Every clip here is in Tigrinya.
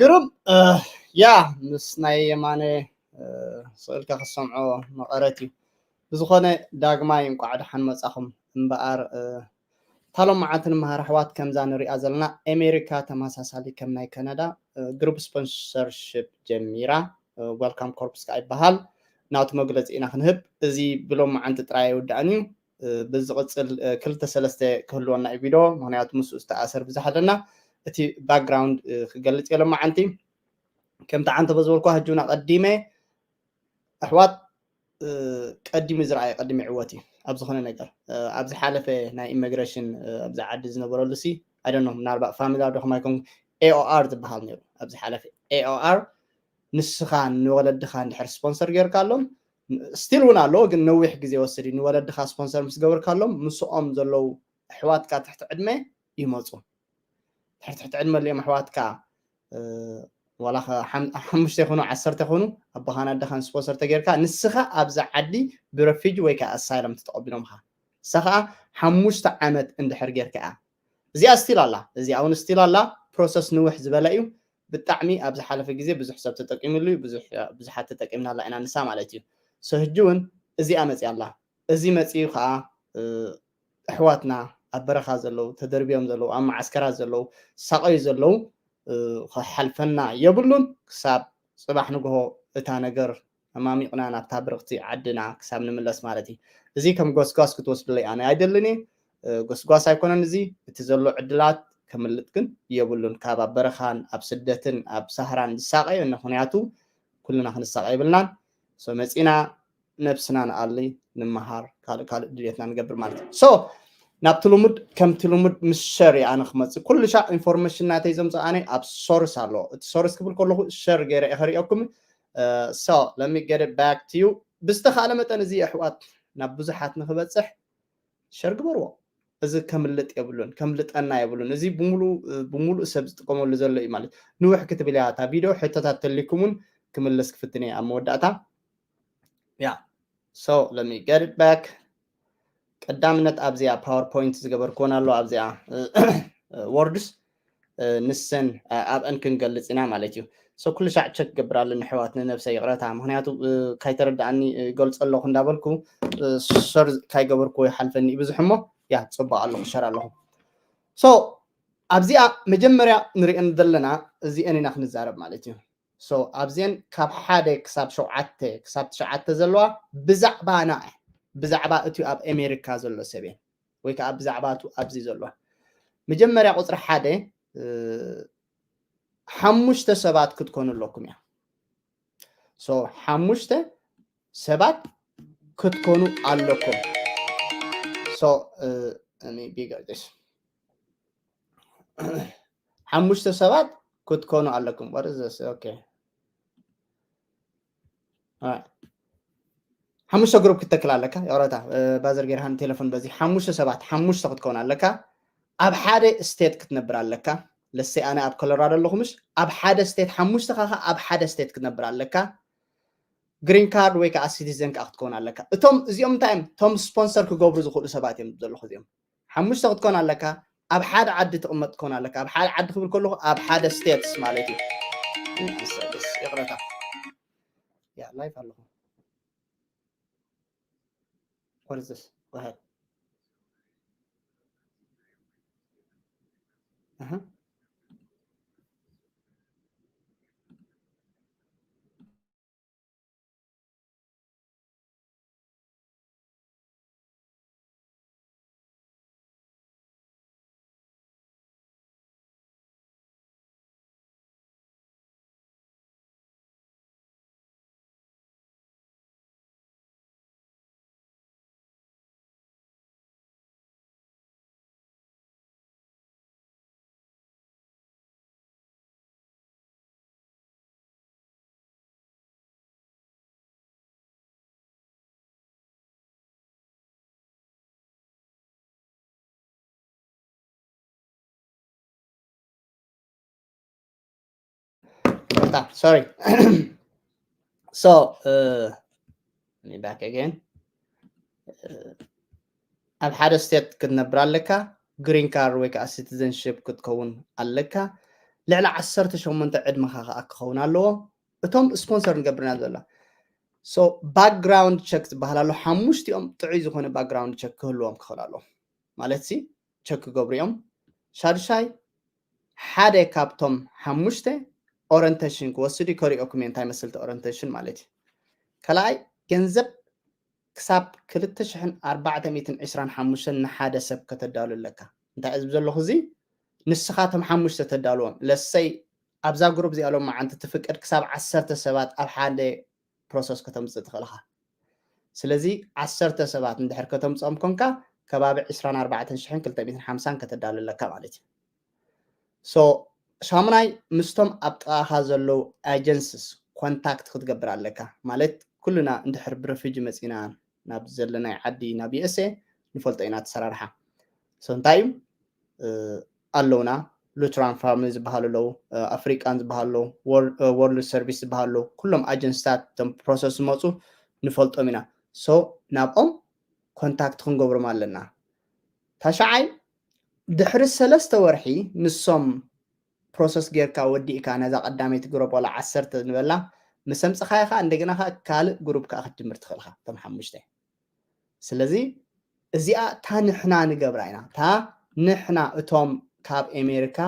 ግሩም። ያ ምስ ናይ የማነ ስእልካ ክሰምዖ መቐረት እዩ። ብዝኾነ ዳግማይ እንቋዕ ደሓን መጻኹም። እምበኣር ታሎም መዓልቲ ንምሃር ኣሕዋት ከምዛ ንሪኣ ዘለና ኣሜሪካ ተመሳሳሊ ከም ናይ ካናዳ ግሩፕ ስፖንሰርሽፕ ጀሚራ። ዌልካም ኮርፕስ ከዓ ይበሃል። ናቱ መግለፂ ኢና ክንህብ። እዚ ብሎም መዓልቲ ጥራይ ኣይውዳእን እዩ። ብዝቕፅል ክልተ ሰለስተ ክህልወና እዩ ቪድዮ፣ ምክንያቱ ምስኡ ዝተኣሰር ብዙሕ ኣለና። እቲ ባክግራውንድ ክገልፅ የሎ መዓልቲ ከምቲ ዓንተበ ዝበልኳ ህጁና ቀዲመ ኣሕዋት ቀዲሙ ዝረኣየ ቀዲሙ ይዕወት እዩ ኣብ ዝኾነ ነገር። ኣብ ዝሓለፈ ናይ ኢሚግሬሽን ኣብዚ ዓዲ ዝነበረሉ ሲ ኣይደኖ ምናልባት ፋሚላ ዶኹም ኣይኮን ኤኦኣር ዝበሃል ነይሩ። ኣብ ዝሓለፈ ኤኦኣር ንስኻ ንወለድኻ እንድሕር ስፖንሰር ጌርካሎም ስቲል እውን ኣለዎ፣ ግን ነዊሕ ግዜ ወስድ እዩ። ንወለድኻ ስፖንሰር ምስ ገበርካሎም ምስኦም ዘለዉ ኣሕዋትካ ትሕቲ ዕድመ ይመፁ። ትሕቲ ትሕቲ ዕድመ ልዮም ኣሕዋትካ ዋላ ሓሙሽተ ይኹኑ ዓሰርተ ይኹኑ ኣቦኻን ኣደኻን ስፖንሰር ተጌርካ ንስኻ ኣብዛ ዓዲ ብረፊጅ ወይ ከዓ ኣሳይለም ተተቐቢሎምኻ ንሳ ከዓ ሓሙሽተ ዓመት እንድሕር ጌርካ እያ። እዚኣ ስቲል ኣላ፣ እዚኣ እውን ስቲል ኣላ። ፕሮሰስ ንውሕ ዝበለ እዩ ብጣዕሚ። ኣብ ዝሓለፈ ግዜ ብዙሕ ሰብ ተጠቂምሉ እዩ፣ ብዙሓት ተጠቂምናላ ኢና ንሳ ማለት እዩ። ሶ ህጂ እውን እዚኣ መፅያ ኣላ። እዚ መፅዩ ከዓ ኣሕዋትና ኣብ በረኻ ዘለዉ ተደርብዮም ዘለዉ ኣብ መዓስከራት ዘለዉ ሳቐዩ ዘለዉ ክሓልፈና የብሉን። ክሳብ ፅባሕ ንግሆ እታ ነገር ኣማሚቕና ናብታ ብርቕቲ ዓድና ክሳብ ንምለስ ማለት እዩ። እዚ ከም ጎስጓስ ክትወስድለይ ኣነ ኣይደልን እየ። ጎስጓስ ኣይኮነን እዚ። እቲ ዘሎ ዕድላት ከምልጥ ግን የብሉን። ካብ ኣብ በረኻን ኣብ ስደትን ኣብ ሳህራን ዝሳቐዩ ምክንያቱ ኩልና ክንሳቐ የብልናን። መፂና ነብስና ንኣሊ ንምሃር ካልእ ካልእ ድልየትና ንገብር ማለት እዩ። ሶ ናብቲ ልሙድ ከምቲ ልሙድ ምስ ሸር ኣነ ክመፅእ ኩሉ ሻዕ ኢንፎርሜሽን ናተይ ዘምፅእ ኣነ ኣብ ሶርስ ኣሎ። እቲ ሶርስ ክብል ከለኹ ሸር ገይረ እየ ከርእየኩም። ሶ let me get it back to you። ብዝተኻእለ መጠን እዚ ኣሕዋት ናብ ብዙሓት ንክበፅሕ ሸር ግበርዎ። እዚ ከምልጥ የብሉን፣ ከምልጠና የብሉን። እዚ ብምሉእ ሰብ ዝጥቀመሉ ዘሎ እዩ ማለት። ንውሕ ክትብል እያ እታ ቪድዮ። ሕቶታት ተሊኩም እውን ክምልስ ክፍትን እየ ኣብ መወዳእታ። ያ so let me get it back። ቀዳምነት ኣብዚኣ ፓወርፖይንት ዝገበርክወን ኣሎ ኣብዚኣ ወርድስ ንሰን ኣብአን ክንገልፅ ኢና ማለት እዩ። ሶ ኩሉ ሻዕ ቸክ ገብር ኣሎ ንሕዋት ንነብሰ ይቕረታ ምክንያቱ ካይተረዳኣኒ ገልፀ ኣለኹ እንዳበልኩ ሸር ካይገበርኩ ይሓልፈኒ ብዙሕ እሞ ያ ፅቡቅ ኣለኹ ሸር ኣለኹ። ሶ ኣብዚኣ መጀመርያ ንሪአን ዘለና እዚአን ኢና ክንዛረብ ማለት እዩ። ሶ ኣብዚአን ካብ ሓደ ክሳብ ሸውዓተ ክሳብ ትሽዓተ ዘለዋ ብዛዕባና ብዛዕባ እቲ ኣብ ኣሜሪካ ዘሎ ሰብን ወይ ከዓ ብዛዕባ እቲ ኣብዚ ዘሎ መጀመርያ ቁፅሪ ሓደ ሓሙሽተ ሰባት ክትኮኑ ኣለኩም እያ። ሶ ሓሙሽተ ሰባት ክትኮኑ ኣለኩም። So let me bigger this ሓሙሽተ ሰባት ክትኮኑ ኣለኩም። What is this? Okay. ሓሙሽተ ግሩፕ ክትተክል ኣለካ። ይቕረታ ባዘር ጌርሃን ቴሌፎን በዚ ሓሙሽተ ሰባት ሓሙሽተ ክትከውን ኣለካ። ኣብ ሓደ ስቴት ክትነብር ኣለካ። ለሰይ ኣነ ኣብ ኮሎራዶ ኣለኹ ምሽ ኣብ ሓደ ስቴት ሓሙሽተ ካኻ ኣብ ሓደ ስቴት ክትነብር ኣለካ። ግሪን ካርድ ወይ ከዓ ሲቲዘን ከዓ ክትከውን ኣለካ። እቶም እዚኦም እንታይ እዮም? እቶም ስፖንሰር ክገብሩ ዝኽእሉ ሰባት እዮም ዘለኹ እዚኦም ሓሙሽተ ክትኮን ኣለካ። ኣብ ሓደ ዓዲ ትቕመጥ ትኮን ኣለካ። ኣብ ሓደ ዓዲ ክብል ከለኹ ኣብ ሓደ ስቴትስ ማለት እዩ። ይቕረታ ያ ላይፍ ኣለኹ። What is this? Go ahead. Uh-huh. ይቅርታ ሶሪ። So back again። ኣብ ሓደ ስቴት ክትነብር ኣለካ። ግሪን ካርድ ወይ ከዓ ሲቲዘንሽፕ ክትከውን ኣለካ። ልዕሊ ዓሰርተ ሸሞንተ ዕድመኻ ከዓ ክኸውን ኣለዎ። እቶም ስፖንሰር ንገብርና ዘሎ so background check ዝበሃል ኣሎ። ሓሙሽቲኦም ጥዑይ ዝኾነ background check ክህልዎም ክኽእል ኣለዎ ማለት ሲ ቸክ ክገብሩ እዮም። ሻድሻይ ሓደ ካብቶም ሓሙሽተ ኦረንቴሽን ክወስድ እዩ። ከሪኦኩም እየ እንታይ መስልቲ ኦረንቴሽን ማለት እዩ። ካልኣይ ገንዘብ ክሳብ ክልተ ሽሕን ኣርባዕተ ሚእትን ዕስራን ሓሙሽተን ንሓደ ሰብ ከተዳሉ ኣለካ። እንታይ ዝብ ዘለኹ እዚ ንስኻ እቶም ሓሙሽተ ተዳልዎም ለሰይ ኣብዛ ግሩፕ እዚኣ ሎም መዓንቲ ትፍቅድ ክሳብ ዓሰርተ ሰባት ኣብ ሓደ ፕሮሰስ ከተምፅእ ትኽእል ኢኻ። ስለዚ ዓሰርተ ሰባት እንድሕር ከተምፅኦም ኮንካ ከባቢ ዕስራን ኣርባዕተን ሽሕን ክልተ ሚእትን ሓምሳን ከተዳሉ ኣለካ ማለት እዩ። so ሻሙናይ ምስቶም ኣብ ጥቓኻ ዘለዉ ኣጀንስስ ኮንታክት ክትገብር ኣለካ ማለት ኩልና እንድሕር ብረፊጂ መፂና ናብ ዘለናይ ዓዲ ናብ ዩኤስኤ ንፈልጦ ኢና ተሰራርሓ so እንታይ እዩ ኣለውና ሉትራን ፋርም ዝበሃሉ ኣለዉ ኣፍሪቃን ዝበሃሉ ኣለዉ ወርልድ ሰርቪስ ዝበሃሉ ኣለዉ ኩሎም ኣጀንስታት ቶም ፕሮሰስ ዝመፁ ንፈልጦም ኢና so ናብኦም ኮንታክት ክንገብሮም ኣለና ታሽዓይ ድሕሪ ሰለስተ ወርሒ ንሶም ፕሮሰስ ጌርካ ወዲእካ ነዛ ቀዳመይቲ ግሮፕ ዋላ ዓሰርተ ንበላ ምስ ኣምፅኻዮ ከዓ እንደገና ከዓ ካልእ ግሩፕ ከዓ ክትጅምር ትኽእልካ እቶም ሓሙሽተ ስለዚ እዚኣ እታ ንሕና ንገብራ ኢና እታ ንሕና እቶም ካብ ኣሜሪካ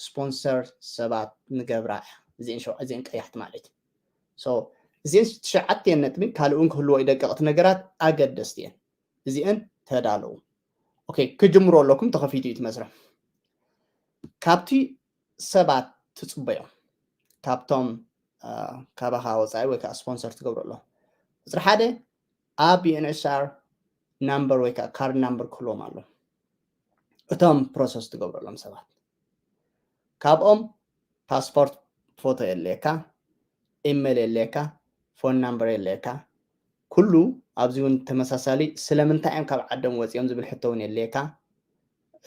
ስፖንሰር ሰባት ንገብራ እያ እዚአን ቀያሕቲ ማለት እዩ እዚአን ትሽዓተን ነጥቢ ካልእ እውን ክህልዎ እዩ ደቀቕቲ ነገራት ኣገደስቲ እየን እዚአን ተዳለዉ ኦኬ ክጅምሩ ኣለኩም ተኸፊቱ እዩ ትመስረ ካብቲ ሰባት ትፅበዮም ካብቶም ካባኻ ወፃኢ ወይ ከዓ ስፖንሰር ትገብሩ ኣሎ ቁፅሪ ሓደ ኣብ ዩኤንኤስኣር ናምበር ወይ ከዓ ካርድ ናምበር ክህልዎም ኣሎ እቶም ፕሮሰስ ትገብረሎም ሰባት ካብኦም ፓስፖርት ፎቶ የድልየካ ኢሜል የድልየካ ፎን ናምበር የድልየካ ኩሉ ኣብዚ እውን ተመሳሳሊ ስለምንታይ እዮም ካብ ዓዶም ወፂኦም ዝብል ሕቶ እውን የድልየካ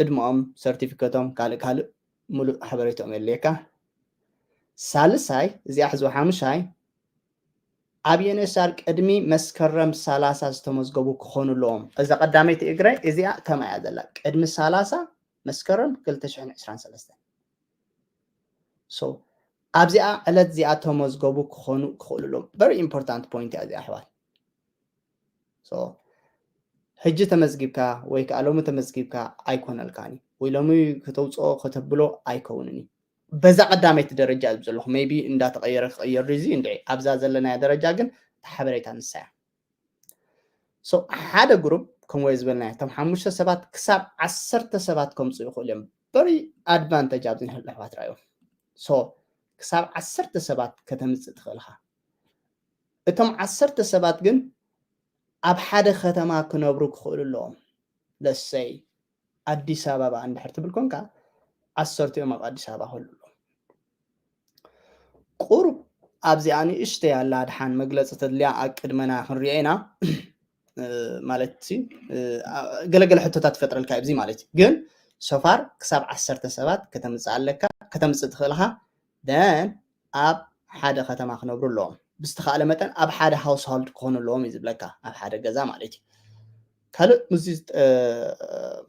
ዕድመኦም ሰርቲፊኬቶም ካልእ ካልእ ሙሉእ ሓበሬትኦም የድልየካ ሳልሳይ እዚኣ ሕዝቢ ሓሙሻይ ኣብ ዩኤንኤስኣር ቅድሚ መስከረም ሰላሳ ዝተመዝገቡ ክኾኑ ኣለዎም እዛ ቀዳመይቲ እግረ እዚኣ ከማ እያ ዘላ ቅድሚ ሰላሳ መስከረም ክልተ ሽሕን ዕስራን ሰለስተን ኣብዚኣ ዕለት እዚኣ ተመዝገቡ ክኾኑ ክኽእሉ ኣለዎም very important point እያ እዚኣ ኣሕዋት ሕጂ ተመዝጊብካ ወይ ከዓ ሎሚ ተመዝጊብካ ኣይኮነልካን ወይ ሎሚ ከተውፅኦ ከተብሎ ኣይከውንን እዩ በዛ ቀዳመይቲ ደረጃ እዩ ዘለኹ maybe እንዳተቀየረ ክቀየር እዚ እንድዒ ኣብዛ ዘለናያ ደረጃ ግን ሓበሬታ ንሳያ ሓደ ግሩፕ ከምኡ ዝበልናዮ እቶም ሓሙሽተ ሰባት ክሳብ ዓሰርተ ሰባት ከምፁ ይኽእሉ እዮም very advantage ኣብዚ ንህሉ ኣሕዋት ራእዮም so ክሳብ ዓሰርተ ሰባት ከተምፅእ ትኽእልካ እቶም ዓሰርተ ሰባት ግን ኣብ ሓደ ከተማ ክነብሩ ክኽእሉ ኣለዎም ለሰይ ኣዲስ ኣበባ እንድሕር ትብል ኮንካ ዓሰርቲኦም ኣብ ኣዲስ ኣበባ ክህሉ ኣለዎም ቁሩብ ኣብዚኣ ንእሽተይ ኣላ ድሓን መግለፂ ተድልያ ኣብ ቅድመና ክንሪኦ ኢና ማለት ገለገለ ሕቶታት ትፈጥረልካ ኣብዚ ማለት እዩ ግን so far ክሳብ ዓሰርተ ሰባት ከተምፅእ ኣለካ ከተምፅእ ትኽእልካ then ኣብ ሓደ ከተማ ክነብሩ ኣለዎም ብዝተኻእለ መጠን ኣብ ሓደ ሃውስሆልድ ክኾኑ ኣለዎም እዩ ዝብለካ ኣብ ሓደ ገዛ ማለት እዩ ካልእ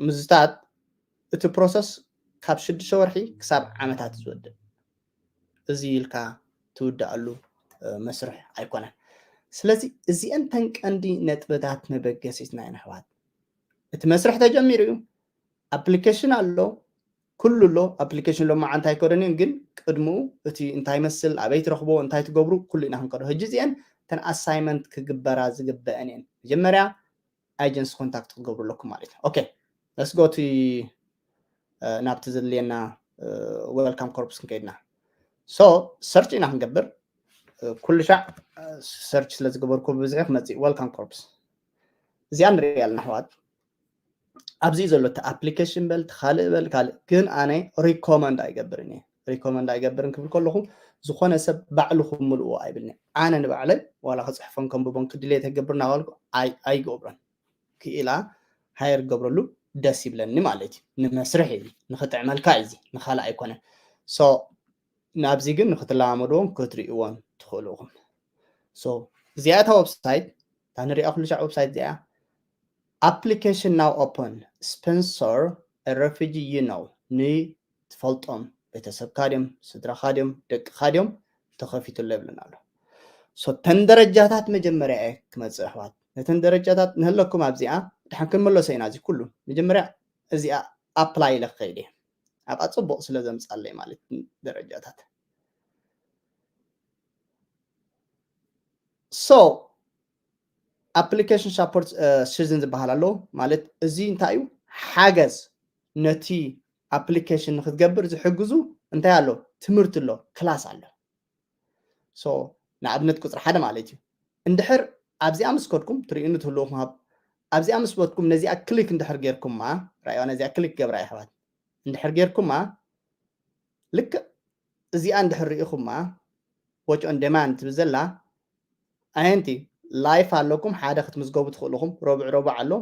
ምዝታት እቲ ፕሮሰስ ካብ ሽዱሽተ ወርሒ ክሳብ ዓመታት ዝወድእ እዚ ኢልካ ትውድኣሉ መስርሕ ኣይኮነን ስለዚ እዚአን ተን ቀንዲ ነጥብታት መበገሲት ናይ ኣሕዋት እቲ መስርሕ ተጀሚሩ እዩ ኣፕሊኬሽን ኣሎ ኩሉ ኣሎ ኣፕሊኬሽን ሎማዓንቲ ኣይኮነን ግን ቅድምኡ እቲ እንታይ መስል ኣበይ ትረኽቦ እንታይ ትገብሩ ኩሉ ኢና ክንከዶ ሕጂ እዚአን ተን ኣሳይመንት ክግበራ ዝግበአን እየን መጀመርያ ኣጀንሲ ኮንታክት ክትገብሩ ኣለኩም ማለት እዩ okay let's go to ናብቲ ዘድልየና welcome corps ክንከይድና so search ኢና ክንገብር ኩሉ ሻዕ search ስለ ዝገበርኩ ብብዝሒ ክመፅእ welcome corps እዚኣ ንሪኢ ኣለና ኣሕዋት ኣብዚ ዘሎ እቲ ኣፕሊኬሽን በል ካልእ በል ካልእ ግን ኣነ recommend ኣይገብርን እየ recommend ኣይገብርን ክብል ከለኹ ዝኾነ ሰብ ባዕሉ ክምልዎ ኣይብልኒ ኣነ ንባዕለይ ዋላ ክፅሕፎን ከንብቦን ክድሌት ኣይገብር እናበልኩ ኣይገብሮን ክኢላ ሃየር ገብረሉ ደስ ይብለኒ ማለት እዩ ንመስርሕ እዩ ንክጥዕመልካ እዩ ንካልእ ኣይኮነን so ናብዚ ግን ንክትለማመድዎን ክትርእይዎን ትኽእሉ ኢኹም እዚኣ እታ website እታ ንሪኣ ኩሉ ሻዕ website እዚኣ application now open sponsor refugee you know ንትፈልጦም ቤተሰብካ ድዮም፣ ስድራኻ ድዮም፣ ደቅኻ ድዮም፣ ተኸፊቱ ኣሎ ይብለና ኣሎ። So ተን ደረጃታት መጀመርያ እየ ክመፅእ ኣሕዋት። ነተን ደረጃታት ንህለኩም ኣብዚኣ ድሓን ክንመለሶ ኢና። እዚ ኩሉ መጀመርያ እዚኣ ኣፕላይ ኢለ ክኸይድ እየ ኣብኣ ፅቡቕ ስለ ዘምፃለይ ማለት ደረጃታት። So application support season ዝበሃል ኣሎ ማለት እዚ እንታይ እዩ? ሓገዝ ነቲ ኣፕሊኬሽን ንክትገብር ዝሕግዙ እንታይ ኣሎ? ትምህርቲ ኣሎ፣ ክላስ ኣሎ። So ንኣብነት ቁፅሪ ሓደ ማለት እዩ። እንድሕር ኣብዚኣ ምስ ከድኩም ትርእዩኒ ትህልውኹም ሃብ ኣብዚኣ ምስ በትኩም ነዚኣ ክሊክ እንድሕር ጌርኩማ ራእዋ ነዚኣ ክሊክ ገብራ ይሕዋት እንድሕር ጌርኩማ ልክዕ እዚኣ እንድሕር ርኢኹማ watch on demand ትብል ዘላ ኣየንቲ ላይፍ ኣለኩም ሓደ ክትምዝገቡ ትኽእልኹም ረቡዕ ረቡዕ ኣሎ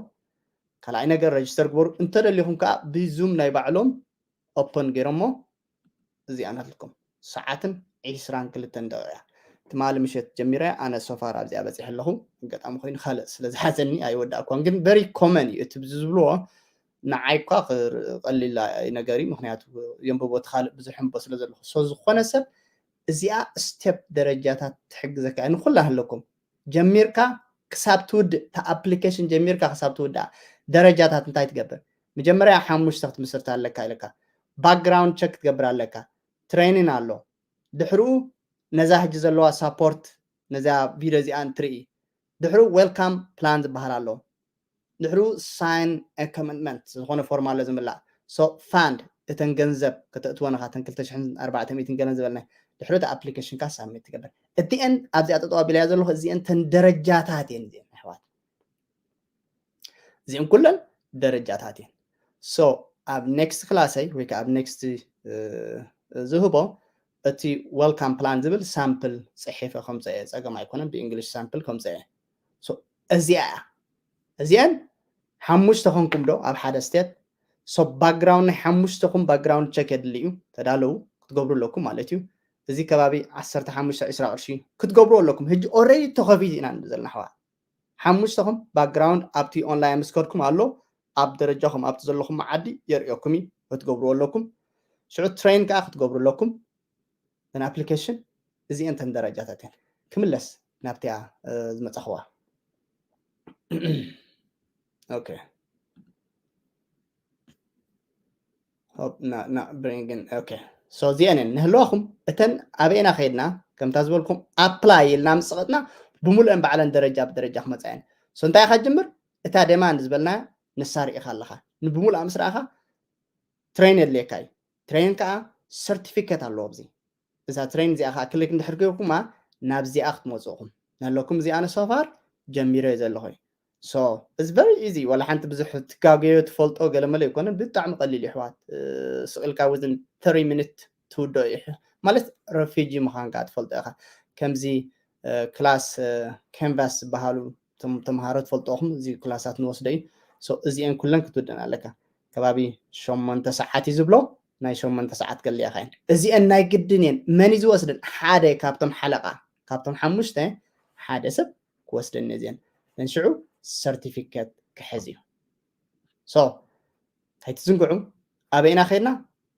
ካልኣይ ነገር ረጅስተር ግበሩ እንተደሊኹም ከዓ ብዙም ናይ ባዕሎም ኦፐን ገይሮሞ እዚኣ ናትልኩም ሰዓትን ዒስራን ክልተን ደቂቃ ትማሊ ምሸት ጀሚረ ኣነ ሶፋር ኣብዚኣ በፂሐ ኣለኹ ኣጋጣሚ ኮይኑ ካልእ ስለ ዝሓዘኒ ኣይወዳእኳን ግን በሪ ኮመን እዩ እቲ ዝብልዎ ንዓይ እኳ ቀሊል ነገር እዩ ምክንያቱ የንብቦ እቲ ካልእ ብዙሕ ንቦ ስለ ዘለኹ so ዝኾነ ሰብ እዚኣ ስቴፕ ደረጃታት ትሕግዘካ እያ ንኩላ ኣለኩም ጀሚርካ ክሳብ ትውድእ እቲ ኣፕሊኬሽን ጀሚርካ ክሳብ ትውድኣ ደረጃታት እንታይ ትገብር መጀመርያ ሓሙሽተ ክትምስርት ኣለካ ኢልካ ባክግራውንድ ቸክ ክትገብር ኣለካ ትሬኒን ኣሎ ድሕርኡ ነዛ ሕጂ ዘለዋ ሳፖርት ነዛ ቪድዮ እዚኣ እንትርኢ ድሕሩ ዌልካም ፕላን ዝበሃል ኣሎ ድሕሩ ሳይን ኮሚትመንት ዝኾነ ፎርም ኣሎ ዝምላእ so ፋንድ እተን ገንዘብ ከተእትወን ኢኻ እተን ክልተ ሽሕን ኣርባዕተ ሚእትን ገለን ዝበልና ድሕሪ እቲ ኣፕሊኬሽንካ ሳብሚት ትገብር እቲ ኤንድ ኣብዚኣ ጠጠው ኣቢለያ ዘለኹ እዚአን ተን ደረጃታት እየን እዚአን ኣሕዋት እዚአን ኩለን ደረጃታት እየን so ኣብ ኔክስት ክላሰይ ወይ ከዓ ኣብ ኔክስት ዝህቦ እቲ ዌልካም ፕላን ዝብል ሳምፕል ፅሒፈ ከምፀ እየ ፀገም ኣይኮነን ብእንግሊሽ ሳምፕል ከምፀ እየ እዚኣ እያ እዚአን ሓሙሽተ ኮንኩም ዶ ኣብ ሓደ ስቴት so ባክግራውንድ ናይ ሓሙሽተኹም ባክግራውንድ ቸክ የድሊ እዩ ተዳለዉ ክትገብሩ ኣለኩም ማለት እዩ እዚ ከባቢ ዓሰርተ ሓሙሽተ ዕስራ ቅርሺ ክትገብሩ ኣለኩም ሕጂ ኦረዲ ተኸፊት ኢና ዘለና ኣሕዋት ሓሙሽተኹም ባክግራውንድ ኣብቲ ኦንላይን ምስ ከድኩም ኣሎ ኣብ ደረጃኹም ኣብቲ ዘለኹም ዓዲ የርእየኩም እዩ ክትገብርዎ ኣለኩም ሽዑ ትሬን ከዓ ክትገብሩ ኣለኩም ን ኣፕሊኬሽን እዚአን ተን ደረጃታት እየን ክምለስ ናብቲያ ዝመፃኽዋ okay hope not, not bringing okay so እዚአን ንህልዋኹም እተን ኣበይና ከይድና ከምታ ዝበልኩም ኣፕላይ ኢልና ምስ ፀቐጥና ብምሉአን ባዕለን ደረጃ ብደረጃ ክመፃ እየን so እንታይ ኢኻ ጅምር እታ ደማንድ ዝበልና ንሳ ርኢኻ ኣለኻ ንብምሉኣ ምስ ረኣኻ ትሬን የድልየካ እዩ ትሬን ከዓ ሰርቲፊኬት ኣለዎ ኣብዚ እዛ ትሬን እዚኣ ከዓ ክሊክ እንድሕር ገይርኩማ ናብዚኣ ክትመፅእኹም ናለኩም እዚኣ ንሶፋር ጀሚረ እዩ ዘለኹ so it's very easy ዋላ ሓንቲ ብዙሕ ትጋገዮ ትፈልጦ ገለመለ ይኮነ ብጣዕሚ ቀሊል ይሕዋት ስቅልካ within thirty minute ትውደኦ እዩ ማለት ረፊጂ ምዃንካ ትፈልጦ ኢኻ ከምዚ ክላስ ካንቫስ ዝበሃሉ ተምሃሮ ትፈልጦኹም እዚ ክላሳት ንወስዶ እዩ እዚአን ኩለን ክትውደን ኣለካ ከባቢ ሸሞንተ ሰዓት እዩ ዝብሎ ናይ ሸሞንተ ሰዓት ገሊያ ኸይን እዚአን ናይ ግድን እየን መን እዩ ዝወስደን ሓደ ካብቶም ሓለቃ ካብቶም ሓሙሽተ ሓደ ሰብ ክወስደን እዚአን ንሽዑ ሰርቲፊኬት ክሕዝ እዩ so ኣይትዝንግዑ ኣበይና ከይድና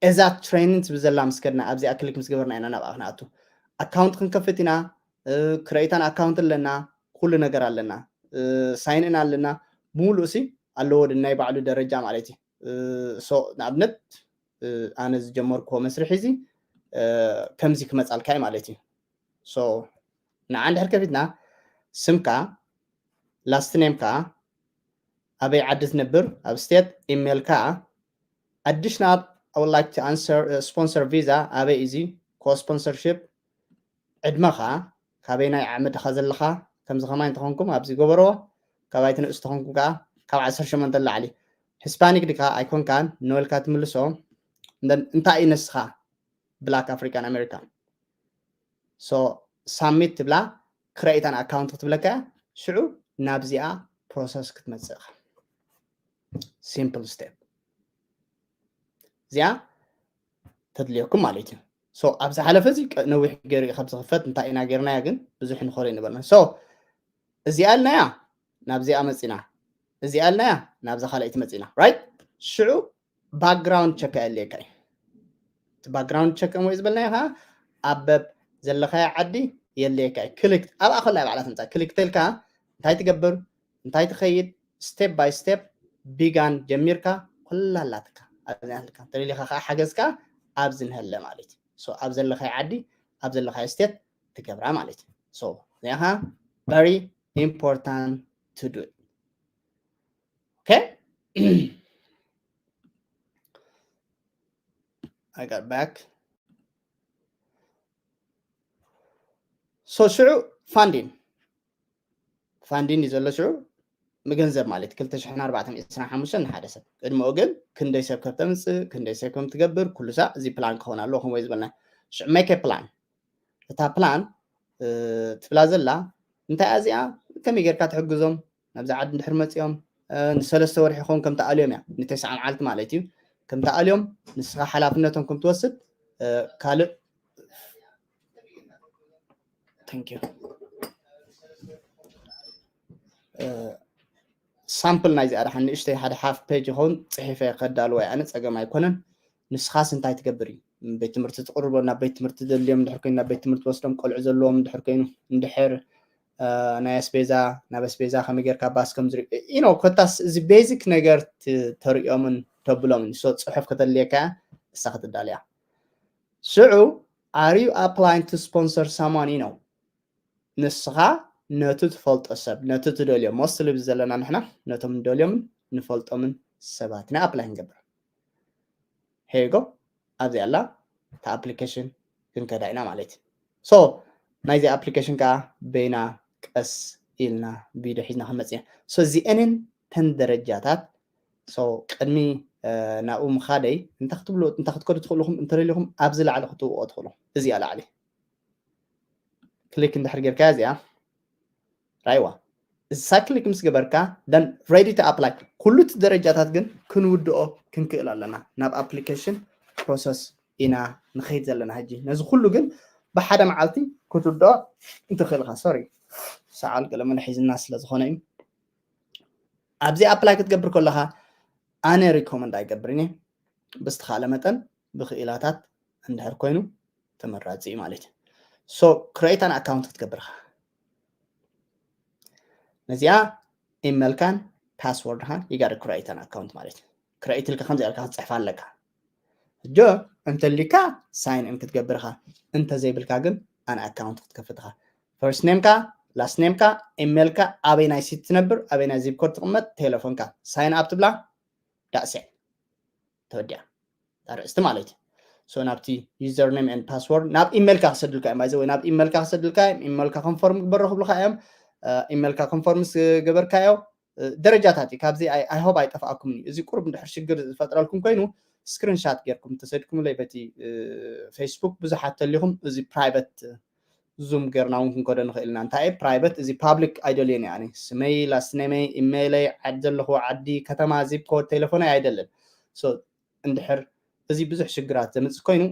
እዛ ትሬኒንግ ትብል ዘላ ምስ ከድና ኣብዚኣ ክሊክ ምስ ገበርና ኢና ናብኣ ክንኣቱ ኣካውንት ክንከፍት ኢና ክረኢታን ኣካውንት ኣለና ኩሉ ነገር ኣለና ሳይንን ኣለና ብምሉእ ሲ ኣለዎ ናይ ባዕሉ ደረጃ ማለት እዩ ንኣብነት ኣነ ዝጀመርክዎ መስርሒ እዚ ከምዚ ክመፃልካ እዩ ማለት እዩ ንዓ እንድሕር ከፊትና ስምካ ላስት ኔምካ ኣበይ ዓዲ ትነብር ኣብ ስቴት ኢሜይልካ additional I would like to answer sponsor visa ኣበይ እዚ co-sponsorship ዕድመኻ ካበይ ናይ ዓመድኻ ዘለኻ ከምዚ ከማይ እንተኾንኩም ኣብዚ ገበርዎ ካባይ ትንእስ ተኾንኩም ከዓ ካብ ዓሰርተ ሸሞንተ ላዕሊ ሂስፓኒክ ድካ ኣይኮንካን ኖልካ ትምልሶ እንታይ እዩ ንስኻ black African American so ሳሚት ትብላ create an account ክትብለካ ሽዑ ናብዚኣ ፕሮሰስ ክትመፅእ simple step እዚኣ ተድልየኩም ማለት እዩ so ኣብ ዝሓለፈ እዚ ነዊሕ ገይሩ ካብ ዝኽፈት እንታይ ኢና ገይርናዮ ግን ብዙሕ ንኸሎ ይነበርና so እዚኣ ኣልናያ ናብዚኣ መፂና እዚኣ ኣልናያ ናብዛ ካልኣይቲ መፂና right ሽዑ background check ኣየድልየካ እዩ እቲ background check እሞ ዝበልናዮ ከዓ ኣብ በብ ዘለኻዮ ዓዲ የድልየካ እዩ። ክሊክ ኣብኣ ከላ ባዕላ ትምፃ። ክሊክ ተልካ እንታይ ትገብር እንታይ ትኸይድ step by step begin ጀሚርካ ኩላ ኣላትካ ኣብዚኣ ኣለካ። እንተደሊኻ ከዓ ሓገዝካ ኣብዚ ንሀለ ማለት እዩ። So ኣብ ዘለኻዮ ዓዲ ኣብ ዘለኻዮ state ትገብራ ማለት እዩ። So እዚኣ ከዓ very important to do it. Okay? I got back. So ሽዑ funding funding እዩ ዘሎ ሽዑ ምግንዘብ ማለት ክልተ ሽሕን ኣርባዕተን ሚእትን ዕስራን ሓሙሽተን ንሓደ ሰብ ቅድሚኡ ግን ክንደይ ሰብ ከም ተምፅእ ክንደይ ሰብ ከም ትገብር ኩሉ ሳዕ እዚ ፕላን ክኸውን ኣለዎ ከምኡ ዝበልና ሽዑ make plan እታ ፕላን ትብላ ዘላ እንታይ እዚኣ ከመይ ጌርካ ትሕግዞም ናብዚ ዓዲ እንድሕር መፂኦም ንሰለስተ ወርሒ ይኸውን ከም ተኣልዮም እያ ንተስዓ መዓልቲ ማለት እዩ ከም ተኣልዮም ንስኻ ሓላፍነቶም ከም ትወስድ ካልእ thank you sample ናይዚ ኣድሓ ንእሽተይ ሓደ half page ይኸውን ፅሒፈ ከዳልዎ ኣነ ፀገም ኣይኮነን ንስኻስ እንታይ ትገብር እዩ ቤት ትምህርቲ ትቕርቦ ናብ ቤት ትምህርቲ ዘድልዮም እንድሕር ኮይኑ ናብ ቤት ትምህርቲ ወስዶም ቆልዑ ዘለዎም እንድሕር ኮይኑ እንድሕር ናይ ኣስቤዛ ናብ ኣስቤዛ ከመይ ጌርካ ባስ ከም ዝርኢ you know ኮታስ እዚ basic ነገር ተርእዮምን ተብሎምን so ፅሑፍ ከተድልየካ እሳ ክትዳልያ ሽዑ are you applying to sponsor someone you know ንስኻ ነቲ ትፈልጦ ሰብ ነቲ ትደልዮ mostly ዘለና ንሕና ነቶም ንደልዮምን ንፈልጦምን ሰባት ኢና apply ክንገብር here you go ኣብዚ ኣላ እታ application ክንከዳ ኢና ማለት እዩ so ናይዚ application ከዓ በይና ቀስ ኢልና ቪድዮ ሒዝና ክንመፅእ ኢና so እዚአንን ተን ደረጃታት so ቅድሚ ናብኡ ምኻደይ እንታይ ክትብሉ እንታይ ክትከዱ ትኽእልኹም እንተደሊኹም ኣብዚ ላዕሊ ክትውኦ ትኽእሉ እዚኣ ላዕሊ ክሊክ እንድሕር ጌርካ እዚኣ ራይዋ እሳ ክሊክ ምስ ገበርካ then ready to apply ኩሉ እቲ ደረጃታት ግን ክንውድኦ ክንክእል ኣለና ናብ application process ኢና ንኸይድ ዘለና ሕጂ ነዚ ኩሉ ግን ብሓደ መዓልቲ ክትውድኦ እንትኽእልካ sorry ሰዓል ገለመለ ሒዝና ስለ ዝኾነ እዩ ኣብዚ apply ክትገብር ከለኻ ኣነ recommend ኣይገብርን እየ ብዝተኻለ መጠን ብክኢላታት እንድሕር ኮይኑ ተመራፂ እዩ ማለት እዩ so create an account ክትገብር ኢኻ ነዚኣ ኢመልካን ፓስወርድኻን you gotta create an account ማለት እዩ create ኢልካ ከምዚ ኢልካ ክትፅሕፋ ኣለካ ሕጂ እንተሊካ sign in ክትገብር ኢኻ እንተዘይብልካ ግን an account ክትከፍት ኢኻ first name ካ last name ካ ኢሜል ካ ኣበይ ናይ city ትነብር ኣበይ ናይ zip code ትቕመጥ ቴሌፎንካ sign up ትብላ that's it ተወዲኣ ኣርእስቲ ማለት እዩ so ናብቲ username and password ናብ ኢሜልካ ክሰድልካ እዮም ባይዘ ወይ ናብ ኢሜልካ ክሰድልካ እዮም ኢሜልካ confirm ግበሮ ክብልካ እዮም ኢሜልካ confirm ምስ ገበርካዮ ደረጃታት እዩ ካብዚ I hope ኣይጠፍኣኩምን እዩ እዚ ቁሩብ እንድሕር ሽግር ዝፈጥረልኩም ኮይኑ screenshot ጌርኩም ተሰድኩምለይ በቲ Facebook ብዙሓት ተሊኹም እዚ private ዙም ጌርና እውን ክንከዶ ንኽእል ኢና እንታይ private እዚ public ኣይደልዮን እየ ኣነ ስመይ last name ይ ኢሜይለይ ዓድ ዘለኹ ዓዲ ከተማ zip code ቴሌፎነይ ኣይደልን so እንድሕር እዚ ብዙሕ ሽግራት ዘምፅእ ኮይኑ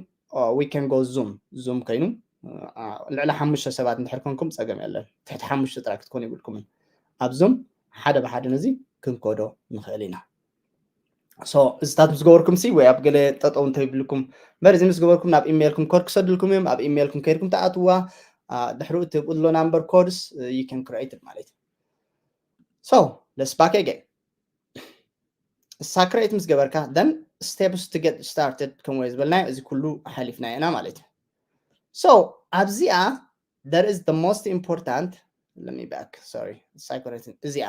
we can go zoom zoom ኮይኑ ልዕሊ ሓሙሽተ ሰባት እንድሕር ኮንኩም ፀገም የለን ትሕቲ ሓሙሽተ ጥራይ ክትኮኑ ይብልኩምን ኣብ ዙም ሓደ ብሓደ ነዚ ክንከዶ ንኽእል ኢና so እዚታት ምስ ገበርኩም ሲ ወይ ኣብ ገለ ጠጠው እንተይብልኩም እምበር እዚ ምስ ገበርኩም ናብ ኢሜይልኩም ኮድ ክሰድልኩም እዮም ኣብ ኢሜይልኩም ከይድኩም ተኣትዋ ድሕሪኡ ትብኡ ኣሎ number codes you can create ማለት እዩ so let's back again እሳ create ምስ ገበርካ then steps to get started ከምኡ ዝበልናዮ እዚ ኩሉ ሓሊፍና ኢና ማለት እዩ so ኣብዚኣ there is the most important let me back sorry እዚኣ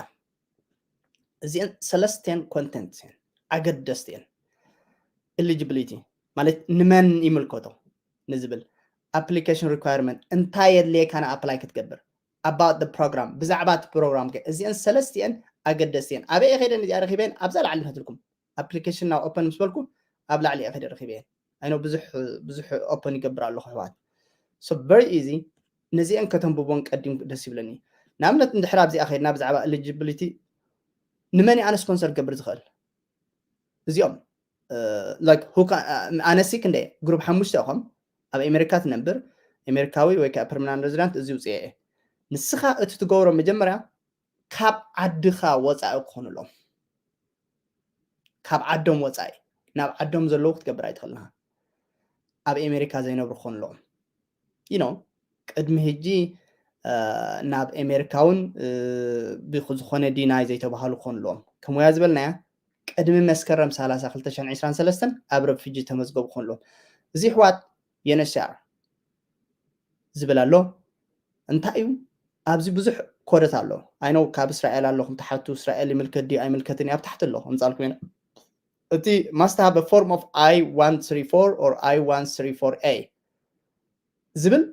እዚአን ሰለስተን content እየን ኣገደስቲ እየን eligibility ማለት ንመን ይምልከቶ ንዝብል application requirement እንታይ የድልየካ ን apply ክትገብር about the program ብዛዕባ እቲ program ከ እዚአን ሰለስቲአን ኣገደስቲ እየን ኣበይ ከይደን እዚኣ ረኪበን ኣብዛ ላዕሊ ንከትልኩም application ናብ open ምስ በልኩ ኣብ ላዕሊ እየ ከይደ ረኪበ እየን I know ብዙሕ ብዙሕ open ይገብር ኣለኹ ኣሕዋት so very easy ነዚአን ከተንብቦን ቀዲም ደስ ይብለኒ ንኣብነት እንድሕር ኣብዚኣ ከይድና ብዛዕባ eligibility ንመን ኣነ sponsor ክገብር ዝኽእል እዚኦም ኣነሲ ክንደ group ሓሙሽተ ኢኹም ኣብ ኣሜሪካ ትነብር ኣሜሪካዊ ወይ ከዓ permanent resident እዚ ውፅአ እየ ንስኻ እቲ ትገብሮ መጀመርያ ካብ ዓድኻ ወፃኢ ክኾኑ ኣለዎም ካብ ዓዶም ወፃኢ ናብ ዓዶም ዘለዉ ክትገብር ኣይትኽእልና ኣብ ኣሜሪካ ዘይነብሩ ክኾኑ ኣለዎም። You know ቅድሚ ሕጂ ናብ ኣሜሪካ እውን ብዝኾነ ዲናይ ዘይተባሃሉ ክኾኑ ኣለዎም። ከም ወያ ዝበልናያ ቅድሚ መስከረም ሰላሳ ክልተ ሽሕን ዕስራን ሰለስተን ኣብ ረፊጂ ተመዝገቡ ክኾኑ ኣለዎም። እዚ ኣሕዋት ዩኤንኤችሲኣር ዝብል ኣሎ። እንታይ እዩ? ኣብዚ ብዙሕ ኮደት ኣሎ። I know ካብ እስራኤል ኣለኹም ትሓቱ፣ እስራኤል ይምልከት ድዩ ኣይምልከትን እዩ ኣብ ታሕቲ ኣሎ፣ ኣምጻልኩም ኢና። እቲ must have a form of I one three four or I one three four A ዝብል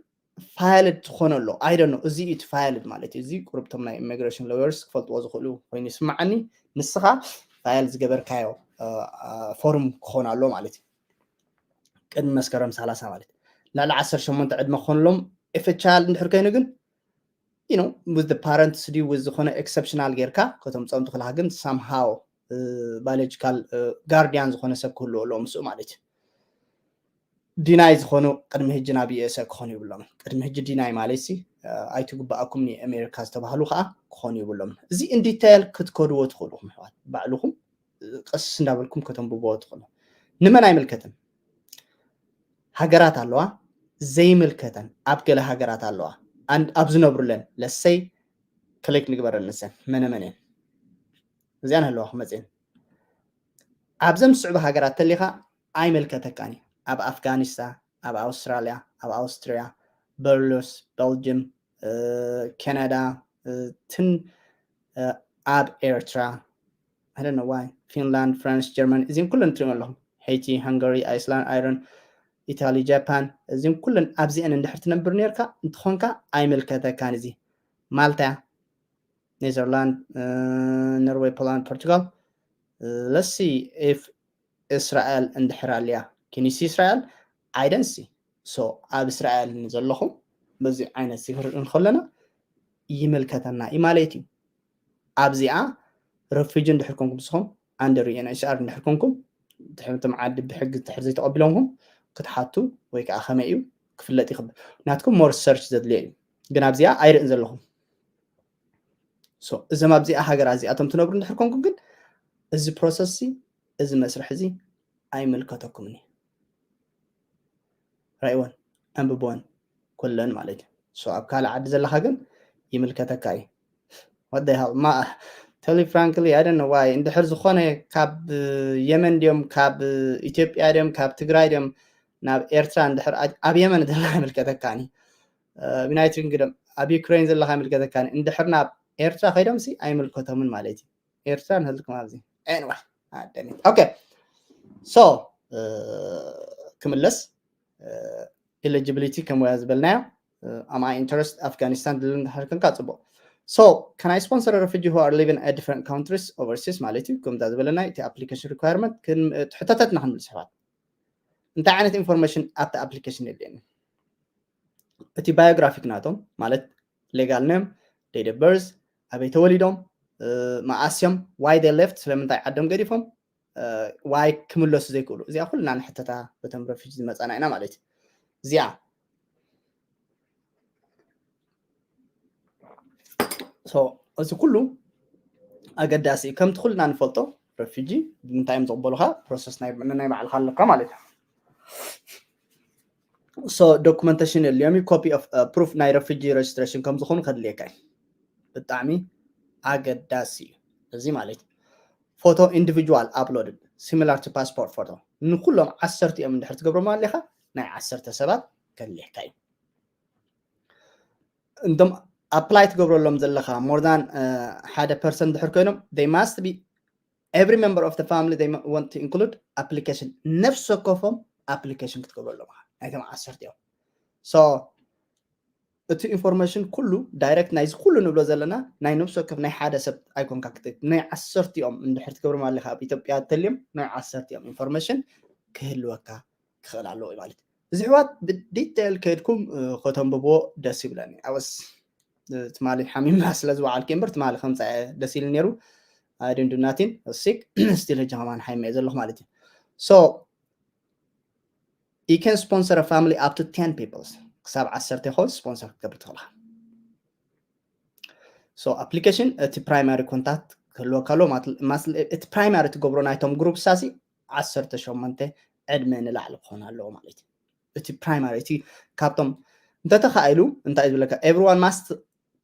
ፋይልድ ዝኾነ ኣሎ። I don't know፣ እዚ እዩ እቲ ፋይልድ ማለት እዩ። እዚ ቁርብቶም ናይ ኢሚግሬሽን ሎየርስ ክፈልጥዎ ዝኽእሉ ኮይኑ ይስምዓኒ። ንስኻ ፋይል ዝገበርካዮ ፎርም ክኾን ኣሎ ማለት እዩ። ቅድሚ መስከረም ሰላሳ ማለት ልዕሊ ዓሰርተ ሸሞንተ ዕድመ ክኾንሎም ኤፍኤችኣል እንድሕር ኮይኑ ግን you know with the parents ድዩ with ዝኾነ ኤክሰፕሽናል ጌርካ ከተምፅኦም ትኽእልካ፣ ግን somehow biological guardian ዝኾነ ሰብ ክህልዎ ኣለዎ ምስኡ ማለት እዩ። ዲናይ ዝኾኑ ቅድሚ ሕጂ ናብ ዩኤስኤ ክኾኑ ይብሎም። ቅድሚ ሕጂ ዲናይ ማለት ሲ ኣይትግባኣኩም ንኣሜሪካ ዝተባህሉ ከዓ ክኾኑ ይብሎም። እዚ in detail ክትከድዎ ትኽእሉ ኢኹም ኣሕዋት፣ ባዕልኹም ቀስ እንዳበልኩም ከተንብብዎ ትኽእሉ። ንመን ኣይምልከትን? ሃገራት ኣለዋ ዘይምልከተን፣ ኣብ ገለ ሃገራት ኣለዋ ኣብ ዝነብሩለን። ለሰይ ክሊክ ንግበረን ንሰን መነ መን እየን እዚኣን ኣለዋ ክመፅን። ኣብዘን ዝስዕቡ ሃገራት ተሊኻ ኣይምልከተካን እዩ። ኣብ ኣፍጋኒስታን፣ ኣብ ኣውስትራልያ፣ ኣብ ኣውስትሪያ፣ በርሉስ፣ ቤልጅም፣ ካናዳ፣ ትን ኣብ ኤርትራ፣ I don't know why፣ ፊንላንድ፣ ፍራንስ፣ ጀርመን፣ እዚም ኩለን ትሪኦም ኣለኹም። ሄይቲ፣ ሃንጋሪ፣ ኣይስላንድ፣ ኣይረን፣ ኢታሊ፣ ጃፓን፣ እዚም ኩለን ኣብዚአን እንድሕር ትነብር ነርካ እንትኾንካ ኣይምልከተካን። እዚ ማልታ፣ ኔዘርላንድ፣ ኖርዌይ፣ ፖላንድ፣ ፖርቱጋል። Let's see if እስራኤል እንድሕር ኣልያ፣ ኪኒሲ እስራኤል I don't see። So ኣብ እስራኤል ንዘለኹም በዚ ዓይነት ክርኢ እንከለና ይምልከተና እዩ ማለት እዩ። ኣብዚኣ ረፊጂ እንድሕር ኮንኩም ንስኹም under ዩኤንኤችሲኣር እንድሕር ኮንኩም ትሕምትም ዓዲ ብሕጊ እንድሕር ዘይተቐቢሎምኩም ክትሓቱ ወይ ከዓ ከመይ እዩ ክፍለጥ ይኽብል። ናትኩም more search ዘድልዮ እዩ። ግን ኣብዚኣ ኣይርእን ዘለኹም። እዞም ኣብዚኣ ሃገር እዚኣቶም ትነብሩ እንድሕር ኮንኩም ግን እዚ ፕሮሰስ እዚ መስርሕ እዚ ኣይምልከተኩምን እዩ። ራእይወን ኣንብቦን ኩለን ማለት እዩ። So ኣብ ካልእ ዓዲ ዘለኻ ግን ይምልከተካ እዩ። What the hell? ማ tell you frankly I don't know why። እንድሕር ዝኾነ ካብ የመን ድዮም ካብ ኢትዮጵያ ድዮም ካብ ትግራይ ድዮም ናብ ኤርትራ እንድሕር ኣብ የመን ዘለኻ ይምልከተካኒ። ዩናይትድ ኪንግደም ኣብ ዩክሬን ዘለኻ ይምልከተካኒ። እንድሕር ናብ ኤርትራ ከይዶም ሲ ኣይምልከቶምን ማለት እዩ። ኤርትራ ንህልኩም ኣብዚ anyway ኣደኒ okay so ክምለስ eligibility ከም ወያ ዝበልናዮ am I interest ኣፍጋኒስታን ድል እንድሕር ክንካ ፅቡቅ። So can I sponsor a refugee who are living at different countries overseas ማለት እዩ። ከምዛ ዝበለና እቲ application requirement ሕቶታትና ክንምልስ ኣሕዋት። እንታይ ዓይነት ኢንፎርሜሽን ኣብቲ ኣፕሊኬሽን የድልየኒ? እቲ ባዮግራፊክ ናቶም ማለት legal name፣ date of birth፣ ኣበይ ተወሊዶም፣ መኣስዮም፣ why they left፣ ስለምንታይ ዓዶም ገዲፎም፣ why ክምለሱ ዘይክእሉ፣ እዚኣ ኩልና ንሕተታ በቶም ረፊጂ ዝመፃና ኢና ማለት እዩ። እዚኣ እዚ ኩሉ ኣገዳሲ እዩ። ከምቲ ኩልና ንፈልጦ ረፊጂ ብምንታይ እዮም ዝቕበሉካ ፕሮሰስ ናይ ባዕልካ ኣለካ ማለት እዩ። So documentation የድልዮም እዩ። Copy of proof ናይ ረፊጂ registration ከም ዝኾኑ ከድልየካ እዩ። ብጣዕሚ ኣገዳሲ እዩ እዚ ማለት እዩ። Photo individual uploaded similar to passport photo ንኩሎም ዓሰርቲኦም እንድሕር ትገብሮም ኣለካ ናይ ዓሰርተ ሰባት ከድልየካ እዩ። እንቶም apply ትገብረሎም ዘለካ more than ሓደ percent ድሕር ኮይኖም they must be every member of the family they want to include application ነፍሲ ወከፎም application ክትገብረሎም ናይቶም ዓሰርቲኦም። So እቲ ኢንፎርሜሽን ኩሉ ዳይሬክት ናይዚ ኩሉ ንብሎ ዘለና ናይ ነፍሲ ወከፍ ናይ ሓደ ሰብ ኣይኮንካ ክትእት ናይ ዓሰርቲኦም እንድሕር ትገብሮም ኣለካ ኣብ ኢትዮጵያ ተልዮም ናይ ዓሰርቲኦም ኢንፎርሜሽን ክህልወካ ክኽእል ኣለዎ ማለት እዩ። እዚ ኣሕዋት ብዲቴል ከድኩም ከተንብብዎ ደስ ይብለኒ። ኣወስ ትማሊ ሓሚማ ስለ ዝወዓልኩ እምበር ትማሊ ከምፃ ደስ ኢሉ ነይሩ። ኣይድንዱናቲን ሲክ ስቲል ሕጂ ከማን ሓይመ ዘለኹ ማለት እዩ። So you can sponsor a family up to ten people ክሳብ ዓሰርተ ይኸውን ስፖንሰር ክትገብር ትኽእልካ። So application እቲ ፕራይማሪ ኮንታክት ክህልወካ ኣለዎ። እቲ ፕራይማሪ ትገብሮ ናይቶም ግሩፕ ሳሲ ዓሰርተ ሸሞንተ ዕድመ ንላዕሊ ክኾን ኣለዎ ማለት እዩ። እቲ primary እቲ ካብቶም እንተተኻኢሉ እንታይ እዩ ዝብለካ? Everyone must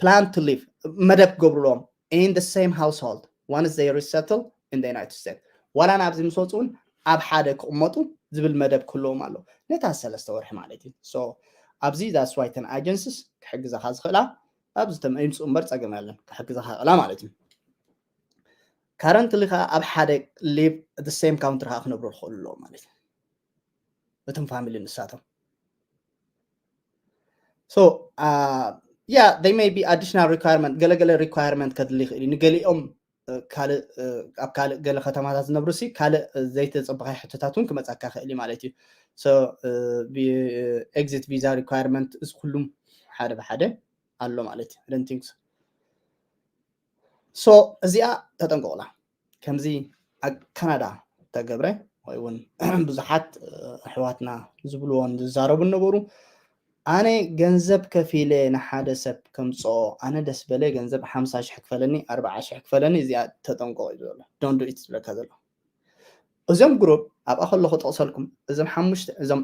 plan to live፣ መደብ ክገብሩ ኣለዎም in the same household once they resettle in the United States። ዋላ ናብዚ ምስ ወፁ እውን ኣብ ሓደ ክቕመጡ ዝብል መደብ ክህልዎም ኣሎ ነታ ሰለስተ ወርሒ ማለት እዩ። So ኣብዚ that's why እተን agencies ክሕግዛኻ ዝኽእላ ኣብዚ ተም ይምፅኡ እምበር ፀገም የለን፣ ክሕግዛኻ ይኽእላ ማለት እዩ። Currently ከዓ ኣብ ሓደ live the same country ከዓ ክነብሩ ይኽእሉ ኣለዉ ማለት እዩ። እቶም family ንሳቶም so yeah, they may be additional requirement፣ ገለገለ requirement ከድሊ ይኽእል እዩ። ንገሊኦም ካልእ ኣብ ካልእ ገለ ከተማታት ዝነብሩ ሲ ካልእ ዘይተፀበኻይ ሕቶታት እውን ክመፃካ ይኽእል እዩ ማለት እዩ። So exit visa requirement እዚ ኩሉም ሓደ ብሓደ ኣሎ ማለት እዩ። I don't think so። So እዚኣ ተጠንቀቑላ። ከምዚ ኣብ ካናዳ ተገብረ ወይ እውን ብዙሓት ኣሕዋትና ዝብልዎን ዝዛረቡ ነበሩ። ኣነ ገንዘብ ከፊለ ንሓደ ሰብ ከምፅኦ ኣነ ደስ በለ ገንዘብ ሓምሳ ሽሕ ክፈለኒ ኣርባዓ ሽሕ ክፈለኒ እዚኣ ተጠንቀቑ እዩ ዘሎ። Don't do it ዝብለካ ዘሎ። እዞም group ኣብኣ ከለኹ ጠቕሰልኩም እዞም ሓሙሽተ እዞም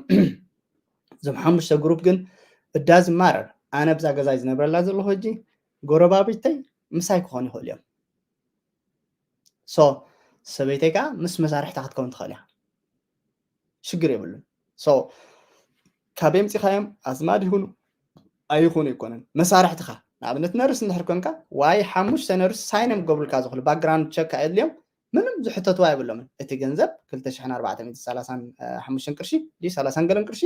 እዞም ሓሙሽተ group ግን እዳዝ ማረር ኣነ ብዛ ገዛይ ዝነብረላ ዘለኹ ሕጂ ጎረባብተይ ምሳይ ክኾኑ ይኽእሉ እዮም። So ሰበይተይ ከዓ ምስ መሳርሕታ ክትከውን ትኽእል እያ፣ ሽግር የብሉን። So ካብ የምፂኻዮም ኣዝማድ ይኹኑ ኣይኹኑ ይኮነን መሳርሕትኻ። ንኣብነት ነርስ እንድሕር ኮንካ ዋይ ሓሙሽተ ነርስ ሳይን እዮም ክገብሩልካ ዝኽእሉ፣ background check ኣየድልዮም ምንም ዝሕተትዋ የብሎምን። እቲ ገንዘብ ክልተ ሽሕን ኣርባዕተ ሚእትን ሰላሳን ሓሙሽተን ቅርሺ ድዩ ሰላሳን ገለን ቅርሺ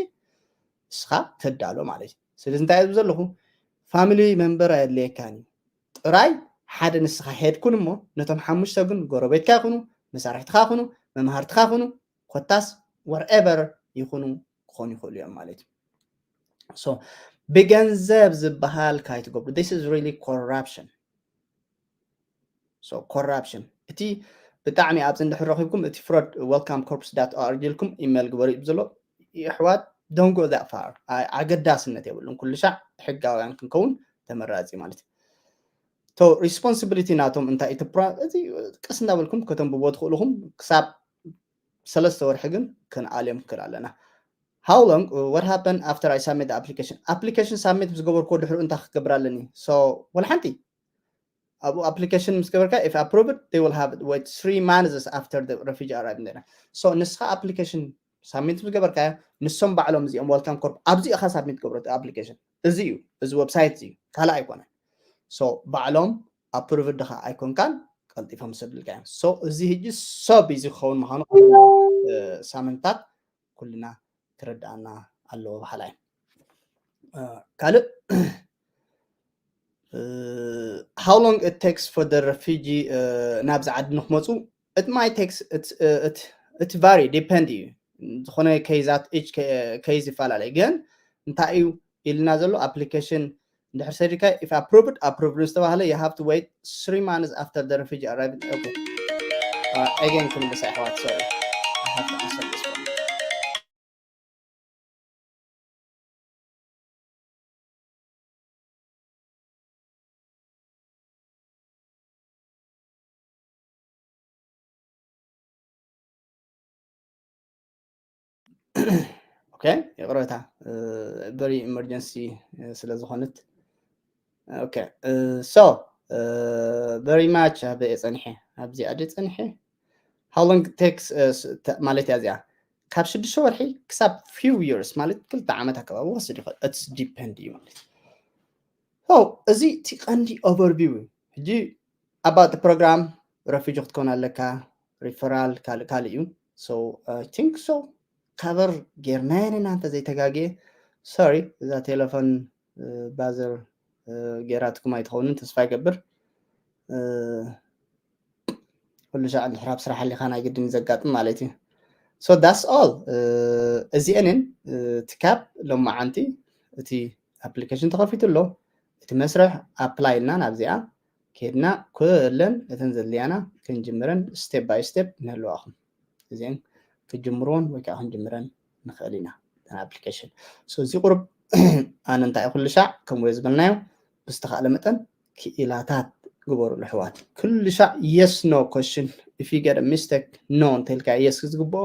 ንስኻ ተዳሎ ማለት እዩ። ስለዚ እንታይ እብ ዘለኹ family member ኣየድልየካን እዩ። ጥራይ ሓደ ንስኻ ሄድኩን እሞ ነቶም ሓሙሽተ ግን ጎረቤትካ ይኹኑ፣ መሳርሕትኻ ይኹኑ፣ መምሃርትኻ ይኹኑ፣ ኮታስ wherever ይኹኑ ክኾኑ ይኽእሉ እዮም ማለት እዩ። So ብገንዘብ ዝበሃል ካይትገብሩ። This is really corruption። So corruption እቲ ብጣዕሚ ኣብዚ እንድሕር ረኺብኩም እቲ fraud welcome corps dot org ኢልኩም ኢሜል ግበሩ እዩ ዘሎ። የሕዋት don't go that far። ኣገዳስነት የብሉን። ኩሉ ሻዕ ሕጋውያን ክንከውን ተመራፂ ማለት እዩ። To responsibility ናቶም እንታይ እቲ እዚ ቀስ እንዳበልኩም ከተንብቦ ትኽእልኹም ክሳብ ሰለስተ ወርሒ ግን ክንኣልዮም ክክእል ኣለና። How long? What happened after I submit the application? Application submit ምስ ገበርኩ ድሕሩ እንታይ ክገብር ኣለኒ? So ወላ ሓንቲ ኣብኡ application ምስ ገበርካ if approved they will have wait three months after the refugee arrive in the So ንስኻ application submit ምስ ገበርካ ንሶም ባዕሎም እዚኦም welcome corps ኣብዚ ኢኻ submit ገብሮ application እዚ እዩ እዚ website እዩ ካልእ ኣይኮነን። So ባዕሎም approved ድኻ ኣይኮንካን ቀልጢፎም ይሰዱልካ እዮም። So እዚ ሕጂ so busy ክኸውን ምዃኑ ሳምንታት ኩልና ክረድኣና ኣለዎ በሃላይ። ካልእ how long it takes for the refugee ናብዚ ዓዲ ንክመፁ? It might takes it vary depend እዩ። ዝኾነ case ታት each case ይፈላለዩ። ግን እንታይ እዩ ኢልና ዘሎ application እንድሕር ሰዲካ if approved approved ዝተባህለ you have to wait three months after the refugee arrived. Okay. Again ክምልሳ ኣሕዋት sorry. Okay, ይቕረታ very emergency ስለ ዝኾነት። Okay, so very much ኣብ ጸኒሐ ኣብዚ ኣደ ጸኒሐ how long takes ማለት እያ እዚኣ ካብ ሽዱሽተ ወርሒ ክሳብ few years ማለት ክልተ ዓመት ኣከባቢ ክወስድ ይኽእል። It's depend እዩ ማለት። So እዚ እቲ ቀንዲ overview እዩ። ሕጂ about program refugee ክትከውን ኣለካ፣ referral ካልእ ካልእ እዩ። So I think so cover ጌርናየን ኢና እንተዘይተጋግየ። Sorry እዛ ቴሌፎን buzzer ጌራትኩም ኣይትኸውንን ተስፋ ይገብር። ኩሉ ሻዕ እንድሕር ኣብ ስራሕ ኣሊኻ ናይ ግድን ዘጋጥም ማለት እዩ። So that's all። እዚአንን ትካብ ሎማዓንቲ እቲ application ተኸፊቱ ኣሎ። እቲ መስርሕ apply ኢልና ናብዚኣ ከድና ኩለን እተን ዘድልያና ክንጅምረን step by step ንህልዋኹም እዚአን ክጅምርዎን ወይ ከዓ ክንጅምረን ንኽእል ኢና። እተን application so እዚ ቁሩብ ኣነ እንታይ ኩሉ ሻዕ ከምኡ ዝበልናዮ ብዝተኻእለ መጠን ክኢላታት ግበሩ ኣሕዋት። ኩሉ ሻዕ yes no question, if you get a mistake no እንተልካ yes ዝግብኦ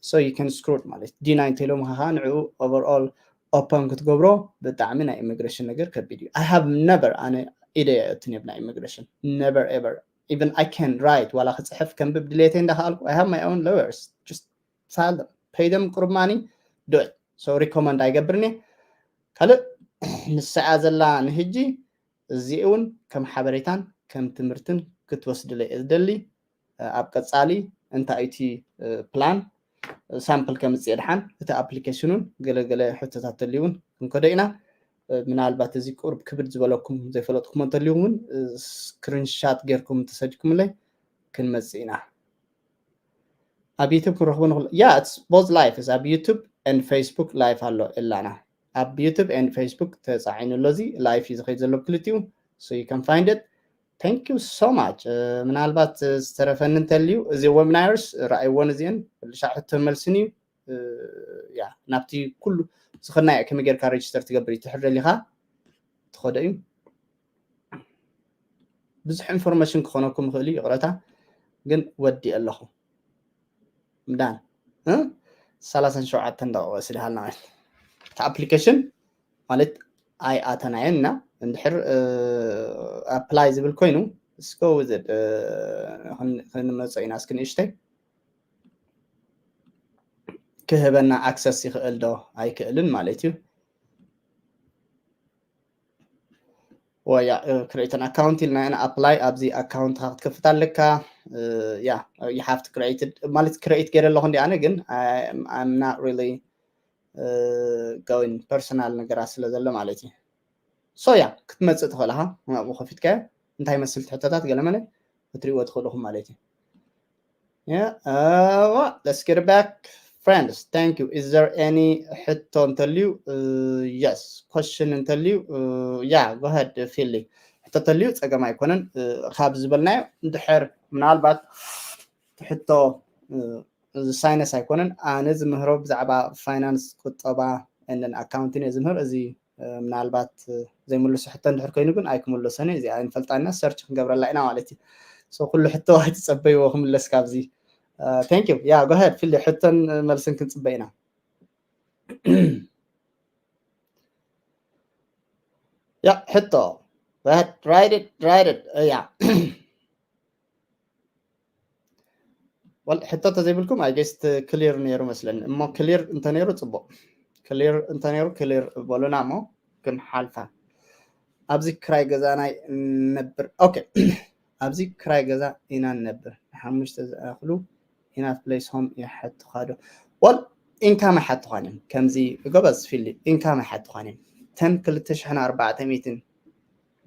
so you can screwed ማለት deny እንተኢሎም ከዓ ንዕኡ overall open ክትገብሮ ብጣዕሚ ናይ immigration ነገር ከቢድ እዩ። I have never ኣነ ኢደ የእትን የብ ናይ immigration never ever, even I can write ዋላ ክፅሕፍ ከንብብ ድሌተይ እንዳክኣልኩ I have my own lawyers, just file them, pay them ቁርማኒ do it. So recommend ኣይገብርን እየ። ካልእ ንስዓ ዘላ ንህጂ እዚ እውን ከም ሓበሬታን ከም ትምህርትን ክትወስድለ እየ ዝደሊ። ኣብ ቀፃሊ እንታይ እቲ plan sample ከምፅእ ድሓን እቲ application ኡን ገለገለ ሕቶታት ተልውን ክንከዶ ኢና። ምናልባት እዚ ቁርብ ክብድ ዝበለኩም ዘይፈለጥኩም እንተልዩ እውን screenshot ጌርኩም ተሰዲኩምለይ ክንመፅእ ኢና። ኣብ YouTube ክንረኽቦ ንኽእል። Yeah, it's both live is ኣብ YouTube and Facebook live ኣሎ እላና ኣብ YouTube and Facebook ተፃዒኑ ኣሎ። እዚ live እዩ ዝኸይድ ዘሎ ክልቲኡ, so you can find it. Thank you so much. ምናልባት ዝተረፈኒ እንተልዩ እዚ webinars ረኣይዎን እዚአን ልሻዕ ሕቶ መልስን እዩ። ያ ናብቲ ኩሉ ዝኽናዮ ከመይ ጌርካ register ትገብር እዩ ትሕር ደሊኻ ትኸዶ እዩ። ብዙሕ information ክኾነኩም ይኽእል እዩ፣ ይቕረታ ግን ወዲ ኣለኹ። ምዳን ሰላሳን ሸውዓተን ደቂቕ ወስድሃልና ማለት እቲ application ማለት ኣይኣተናየን እና እንድሕር apply ዝብል ኮይኑ እስከ ውዝድ ክንመፀ ኢና እስኪ ንእሽተይ ክህበና access ይኽእል ዶ ኣይክእልን ማለት እዩ። ወያ create an account ኢልና ኢና apply ኣብዚ account ክትከፍት ኣለካ። ያ you have to create ማለት create ገይረ ኣለኹ እንዲ ኣነ ግን I'm not really going personal ነገራት ስለ ዘሎ ማለት እዩ። So ያ ክትመፅእ ትኽእል ኢኻ ናብኡ ከፊትካዮ እንታይ መስል ትሕቶታት ገለመለ ክትሪእዎ ትኽእልኹም ማለት እዩ። Yeah, uh, well, let's get it back. Friends, thank you. Is there any ሕቶ እንተልዩ? Uh, yes. Question እንተልዩ? Uh, yeah, go ahead, ፊሊ። ሕቶ እንተልዩ ፀገም ኣይኮነን። Uh, ካብ ዝበልናዮ እንድሕር ምናልባት ሕቶ ሳይነስ ኣይኮነን ኣነ ዝምህሮ ብዛዕባ ፋይናንስ ቁጠባ and accounting እየ ዝምህር። እዚ ምናልባት ዘይምልሶ ሕቶ እንድሕር ኮይኑ ግን ኣይክምልሶን እየ። እዚኣ ኣይንፈልጣና search ክንገብረላ ኢና ማለት እዩ። So ኩሉ ሕቶ ኣይትፀበይዎ ክምለስ ካብዚ። Thank you. Yeah, go ahead ፊሊ ሕቶን መልስን ክንፅበ ኢና። ያ ሕቶ right right right yeah well ሕቶ ተዘይብልኩም I guess clear ነይሩ መስለኒ እሞ clear እንተነይሩ ፅቡቅ clear እንተነይሩ clear በሉና እሞ ክንሓልፋ ኣብዚ ክራይ ገዛና ንነብር okay ኣብዚ ክራይ ገዛ ኢና ንነብር ንሓሙሽተ ዝኣኽሉ enough place home ይሓትኻ ዶ well income ኣይሓትኻን እዮም ከምዚ ጎበዝ ፊሊ income ኣይሓትኻን እዮም ten ክልተ ሽሕን ኣርባዕተ ሚእትን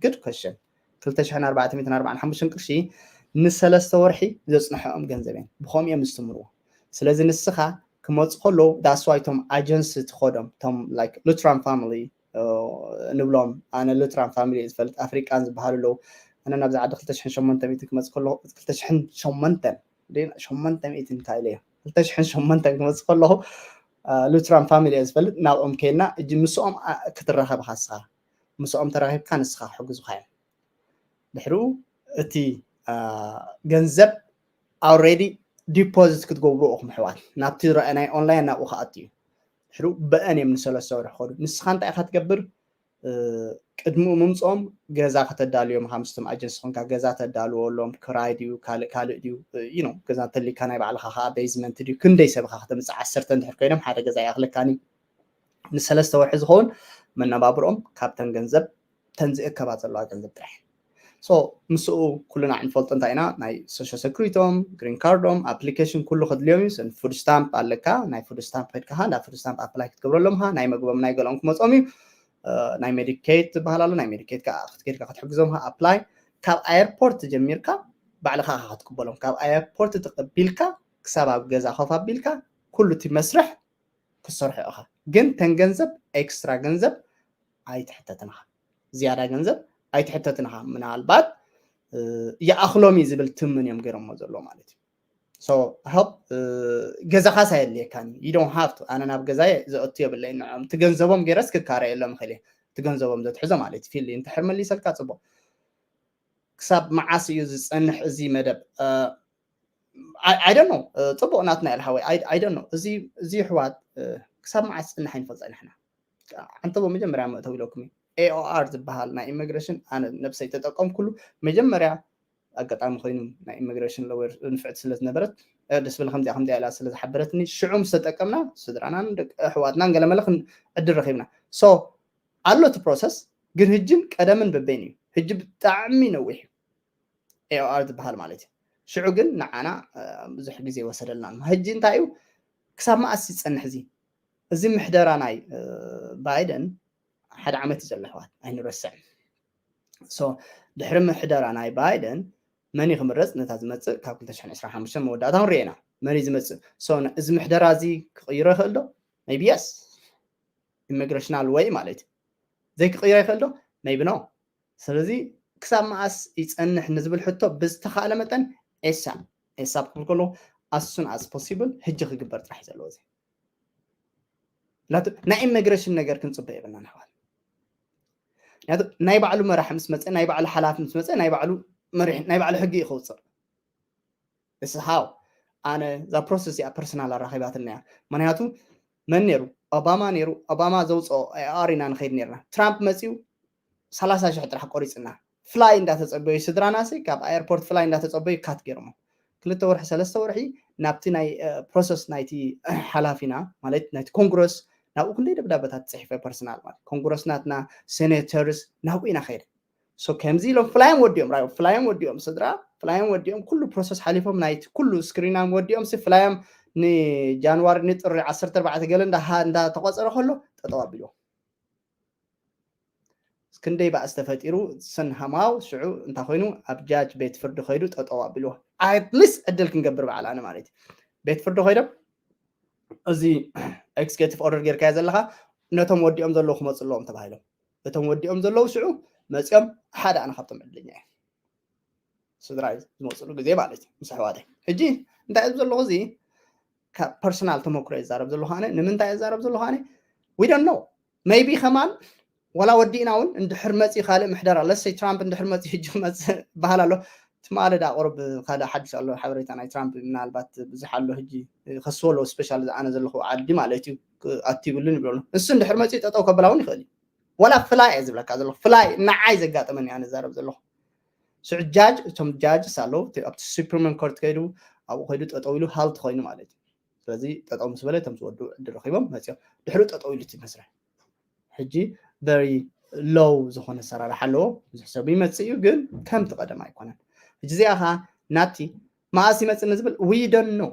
good question ክልተ ሽሕን ኣርባዕተ ሚእትን ኣርባዓን ሓሙሽተን ቅርሺ ንሰለስተ ወርሒ ዘፅንሐኦም ገንዘብ እየን ብኸምኡ እዮም ዝስትምርዎ ስለዚ ንስኻ ክመፁ ከለዉ that's why ቶም agency ትኸዶም ቶም like Lutram family ንብሎም ኣነ Lutram family እየ ዝፈልጥ ኣፍሪቃን ዝበሃሉ ኣለዉ ኣነ ናብዚ ዓዲ ክልተ ሽሕን ሸሞንተ ሚእትን ክመፅእ ከለኹ ክልተ ሽሕን ሸሞንተን ሸሞንተ ሚእትን እንታይ ኢለ ክልተ ሽሕን ሸሞንተን ክመፅእ ከለኹ Lutram family እየ ዝፈልጥ ናብኦም ከይድና እጂ ምስኦም ክትራኸብ ኢኻ ንስኻ ምስኦም ተራኺብካ ንስኻ ክሕግዙኻ እዮም ድሕሪኡ እቲ ገንዘብ already deposit ክትገብሩ ኢኹም ኣሕዋት ናብቲ ዝረኣናይ online ናብኡ ክኣቱ እዩ ድሕሪኡ ብአን እዮም ንሰለስተ ወርሒ ክኸዱ ንስኻ እንታይ ኢኻ ትገብር ቅድሚኡ ምምፅኦም ገዛ ከተዳልዮም ኢኻ ምስቶም agency ኾንካ ገዛ ተዳልወሎም ክራይ ድዩ ካልእ ካልእ ድዩ you know ገዛ እንተሊካ ናይ ባዕልኻ ከዓ basement ድዩ ክንደይ ሰብ ኢኻ ከተምፅእ ዓሰርተ እንድሕር ኮይኖም ሓደ ገዛ ይኣኽለካኒ ንሰለስተ ወርሒ ዝኸውን መነባብርኦም ካብተን ገንዘብ ተን ዝእከባ ዘለዋ ገንዘብ ጥራሕ so ምስኡ ኩልና ንፈልጦ እንታይ ኢና ናይ social security ኦም green card ኦም application ኩሉ ከድልዮም እዩ food stamp ኣለካ ናይ food stamp ከድካ እንዳ food stamp apply ክትገብረሎም ኢኻ ናይ መግቦም ናይ ገለኦም ክመፆም እዩ ናይ Medicaid ዝበሃል ኣሎ ናይ Medicaid ከዓ ክትከድካ ክትሕግዞም ኢኻ apply ካብ airport ጀሚርካ ባዕልኻ ኢኻ ክትቅበሎም ካብ airport ተቐቢልካ ክሳብ ኣብ ገዛ ኮፍ ኣቢልካ ኩሉ እቲ መስርሕ ክትሰርሖ ኢኻ ግን ተን ገንዘብ extra ገንዘብ ኣይትሕተትን ኢኻ ዝያዳ ገንዘብ ኣይትሕተትን ኢኻ ምናልባት ይኣኽሎም እዩ ዝብል ትምን እዮም ገይሮሞ ዘሎ ማለት እዩ so help ገዛኻስ ኣየድልየካን you don't have to ኣነ ናብ ገዛየ ዘእቱ የብለይ ንዕኦም እቲ ገንዘቦም ገይረስ ክካረየሎም ይኽእል እየ እቲ ገንዘቦም ዘትሕዞ ማለት እዩ ፊሊ እንድሕር መሊሰልካ ፅቡቅ ክሳብ መዓስ እዩ ዝፀንሕ እዚ መደብ? I don't know። ፅቡቕ ናትና ኢልሃወይ። I don't know። እዚ እዚ ኣሕዋት ክሳብ መዓስ ዝፅንሕ ኣይንፈልጦ ንሕና። ኣንተቦ መጀመርያ መእተው ኢለኩም። A O R ዝበሃል ናይ ኢሚግሬሽን ኣነ ነብሰይ ተጠቀምኩሉ። መጀመርያ ኣጋጣሚ ኮይኑ ናይ ኢሚግሬሽን ሎየር ንፍዕቲ ስለ ዝነበረት ደስ ብል ከምዚኣ ከምዚኣ ኢላ ስለ ዝሓበረትኒ ሽዑ ምስ ተጠቀምና ስድራናን ኣሕዋትናን ገለመለ ዕድል ረኺብና። So ኣሎ እቲ ፕሮሰስ ግን ህጅን ቀደምን በበይን እዩ። ህጂ ብጣዕሚ ነዊሕ እዩ። A O R ዝበሃል ማለት እዩ። ሽዑ ግን ንዓና ብዙሕ ግዜ ወሰደልና። ህጂ እንታይ እዩ ክሳብ መኣስ ይፀንሕ እዚ እዚ ምሕደራ ናይ ባይደን ሓደ ዓመት እዩ ዘሎ ኣሕዋት ኣይንረስዕ። ድሕሪ ምሕደራ ናይ ባይደን መን ክምረፅ ነታ ዝመፅእ ካብ ክልተ ሽሕን ዕስራን ሓሙሽተን መወዳእታውን ርኤና መን እዩ ዝመፅእ። እዚ ምሕደራ እዚ ክቕይሮ ይኽእል ዶ? Maybe yes። Immigration law ማለት እዩ ዘይክቕይሮ ይኽእል ዶ? Maybe no። ስለዚ ክሳብ መኣስ ይፀንሕ ንዝብል ሕቶ ብዝተኻእለ መጠን ኤሳብ ኤሳብ ክብል ከለኹ as soon as possible ህጂ ክግበር ጥራሕ እዩ ዘለዎ። እዚ ናይ ኢሚግሬሽን ነገር ክንፅበ የብልና ንሕዋል። ምክንያቱ ናይ ባዕሉ መራሒ ምስ መፀ ናይ ባዕሉ ሓላፊ ምስ መፀ ናይ ባዕሉ መሪሕ ናይ ባዕሉ ሕጊ እዩ ከውፅእ። እስሓው ኣነ እዛ ፕሮሰስ እዚኣ ፐርሰናል ኣራኺባትና እያ። ምክንያቱ መን ነይሩ? ኦባማ ነይሩ። ኦባማ ዘውፅኦ A R ኢና ንኸይድ ነርና። ትራምፕ መፂኡ ሰላሳ ሽሕ ጥራሕ ቆሪፅና። ፍላይ እንዳተፀበዩ ስድራናሲ ካብ ኣየርፖርት ፍላይ እንዳተፀበዩ ካት ገይሮሞ ክልተ ወርሒ ሰለስተ ወርሒ ናብቲ ናይ ፕሮሰስ ናይቲ ሓላፊና ማለት ናይቲ ኮንግረስ ናብኡ ክንደይ ደብዳበታት ፅሒፈ ፐርሰናል ማለት ኮንግረስ ናትና ሴኔተርስ ናብኡ ኢና ከይደ። ከምዚ ኢሎም ፍላዮም ወዲኦም ራዮ ፍላዮም ወዲኦም ስድራ ፍላዮም ወዲኦም ኩሉ ፕሮሰስ ሓሊፎም ናይቲ ኩሉ ስክሪናም ወዲኦም ሲ ፍላዮም ንጃንዋሪ ንጥሪ ዓሰርተ ኣርባዕተ ገለ እንዳተቆፀረ ከሎ ጠጠው ኣቢልዎ። ክንደይ ባእስ ተፈጢሩ ሰንሃማው ሽዑ እንታይ ኮይኑ ኣብ ጃጅ ቤት ፍርዲ ከይዱ ጠጠው ኣቢልዎ። ኣትሊስት ዕድል ክንገብር በዓል ኣነ ማለት እዩ ቤት ፍርዲ ኮይዶም እዚ ኤክስኬቲቭ ኦርደር ጌርካዮ ዘለካ ነቶም ወዲኦም ዘለዉ ክመፁ ኣለዎም ተባሂሎም እቶም ወዲኦም ዘለዉ ሽዑ መፂኦም ሓደ ኣነ ካብቶም ዕድለኛ እየ ስድራ ዝመፅሉ ግዜ ማለት እዩ ምስ ኣሕዋተይ ሕጂ እንታይ እዩ ዘለኹ እዚ ካብ ፐርሰናል ተመክሮ ይዛረብ ዘለኹ ኣነ ንምንታይ ይዛረብ ዘለኹ ኣነ we don't know maybe ከማን ዋላ ወዲእና እውን እንድሕር መፂ ካልእ ምሕደራ ለሰይ ትራምፕ እንድሕር መፂ ሕጂ ክመፅእ በሃል ኣሎ ትማሊ ዳ ቁሩብ ካልእ ሓድሽ ኣሎ ሓበሬታ ናይ ትራምፕ ምናልባት ብዙሕ ኣሎ ሕጂ ከስዎ ኣለዎ ስፔሻል ዝኣነ ዘለኹ ዓዲ ማለት እዩ ኣትብሉን ይብሎ ኣሎ ንሱ እንድሕር መፂ ጠጠው ከብላ እውን ይኽእል እዩ ዋላ ፍላይ እየ ዝብለካ ዘለኹ ፍላይ ንዓይ ዘጋጠመኒ ኣነ ዛረብ ዘለኹ ስዑ ጃጅ እቶም ጃጅስ ኣለዉ ኣብቲ ሱፕሪም ኮርት ከይዱ ኣብኡ ከይዱ ጠጠው ኢሉ ሃል ተኮይኑ ማለት እዩ ስለዚ ጠጠው ምስ በለ እቶም ዝወዱ ዕድል ረኪቦም መፅኦም ድሕሪ ጠጠው ኢሉ እቲ መስርሕ ሕጂ very low ዝኾነ ኣሰራርሓ ኣለዎ ብዙሕ ሰብ ይመፅእ እዩ ግን ከምቲ ቀደም ኣይኮነን ሕጂ እዚኣ ከዓ ናቲ መኣስ ይመፅእ ንዝብል we don't know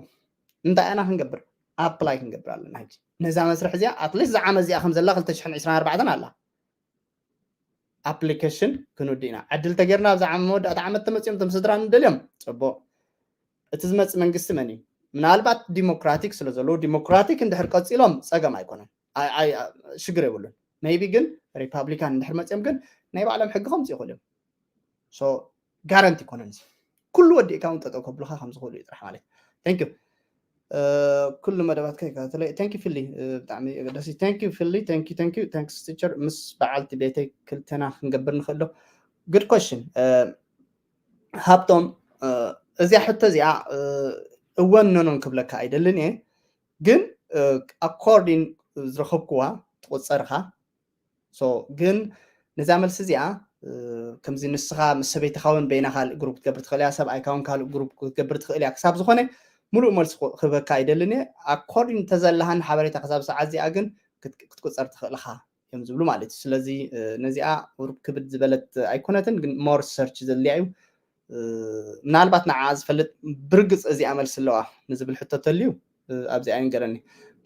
እንታይ ኢና ክንገብር ኣፕላይ ክንገብር ኣለና ሕጂ ነዛ መስርሕ እዚኣ ኣትሊስት ዝዓመት እዚኣ ከም ዘላ ክልተ ሽሕን ዕስራን ኣርባዕተን ኣላ ኣፕሊኬሽን ክንውድእ ኢና ዕድል ተገይርና ኣብዚ ዓመት መወዳእታ ዓመት ተመፅኦም ቶም ስድራ ንደልዮም ፅቡቅ እቲ ዝመፅእ መንግስቲ መን እዩ ምናልባት ዲሞክራቲክ ስለ ዘለዉ ዲሞክራቲክ እንድሕር ቀፂሎም ፀገም ኣይኮነን ሽግር የብሉን maybe ግን ሪፓብሊካን እንድሕር መፅኦም ግን ናይ ባዕሎም ሕጊ ከምፅኡ ይኽእሉ እዮም ጋረንቲ ይኮነን ኩሉ ወዲእካ እውን ጠጠው ከብሉካ ከም ዝኽእሉ እዩ ጥራሕ ማለት thank you ኩሉ መደባትካ ይከታተለ thank you ፊሊ ብጣዕሚ ኣገዳሲ thank you ፊሊ thank you thank you thanks teacher ምስ በዓልቲ ቤተይ ክልተና ክንገብር ንኽእል ዶ good question ሃብቶም እዚኣ ሕቶ እዚኣ እወን ኖኖን ክብለካ ኣይደልን እየ ግን according ዝረኸብክዋ ትቁፀርካ ግን ነዛ መልሲ እዚኣ ከምዚ ንስኻ ምስ ሰበይትኻ እውን በይና ካልእ ግሩፕ ክትገብር ትኽእል እያ ሰብኣይካ እውን ካልእ ግሩፕ ክትገብር ትኽእል እያ ክሳብ ዝኾነ ሙሉእ መልሲ ክህበካ ኣይደልን እየ according ተዘላሃን ሓበሬታ ክሳብ ሰዓት እዚኣ ግን ክትቁፀር ትኽእልኻ እዮም ዝብሉ ማለት እዩ ስለዚ ነዚኣ ግሩፕ ክብድ ዝበለት ኣይኮነትን ግን more search ዘድልያ እዩ ምናልባት ንዓ ዝፈልጥ ብርግፅ እዚኣ መልሲ ኣለዋ ንዝብል ሕቶ ተልዩ ኣብዚኣ ይንገረኒ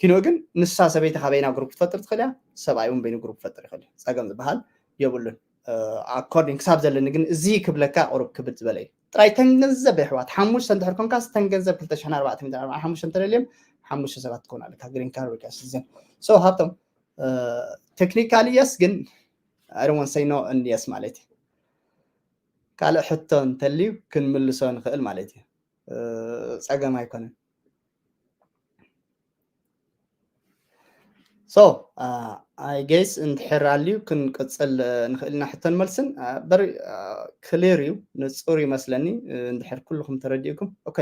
ኪኖ ግን ንሳ ሰበይቲ ካበይና ግሩፕ ትፈጥር ትኽእል እያ ሰብኣይ እውን በይኑ ግሩፕ ፈጥር ይኽእል እዩ ፀገም ዝበሃል የብሉን according ክሳብ ዘለኒ ግን እዚ ክብለካ ቁሩብ ክብድ ዝበለ እዩ ጥራይ ተን ገንዘብ የሕዋት ሓሙሽተ እንድሕር ኮንካስ ተን ገንዘብ ክልተ ሽሕን ኣርባዕተ ሚእትን ኣርባዓን ሓሙሽተን ተደልዮም ሓሙሽተ ሰባት ትኮን ኣለካ green card ወይ ከዓ citizen so ሃብቶም technically yes ግን I don't want say no and yes ማለት እዩ ካልእ ሕቶ እንተልዩ ክንምልሶ ንኽእል ማለት እዩ ፀገም ኣይኮነን so I guess እንድሕር ኣልዩ ክንቅፅል ንኽእል ኢና ሕቶን መልስን። በሪ ክሊር እዩ፣ ንፁር ይመስለኒ። እንድሕር ኩልኹም ተረዲእኩም። ኦኬ፣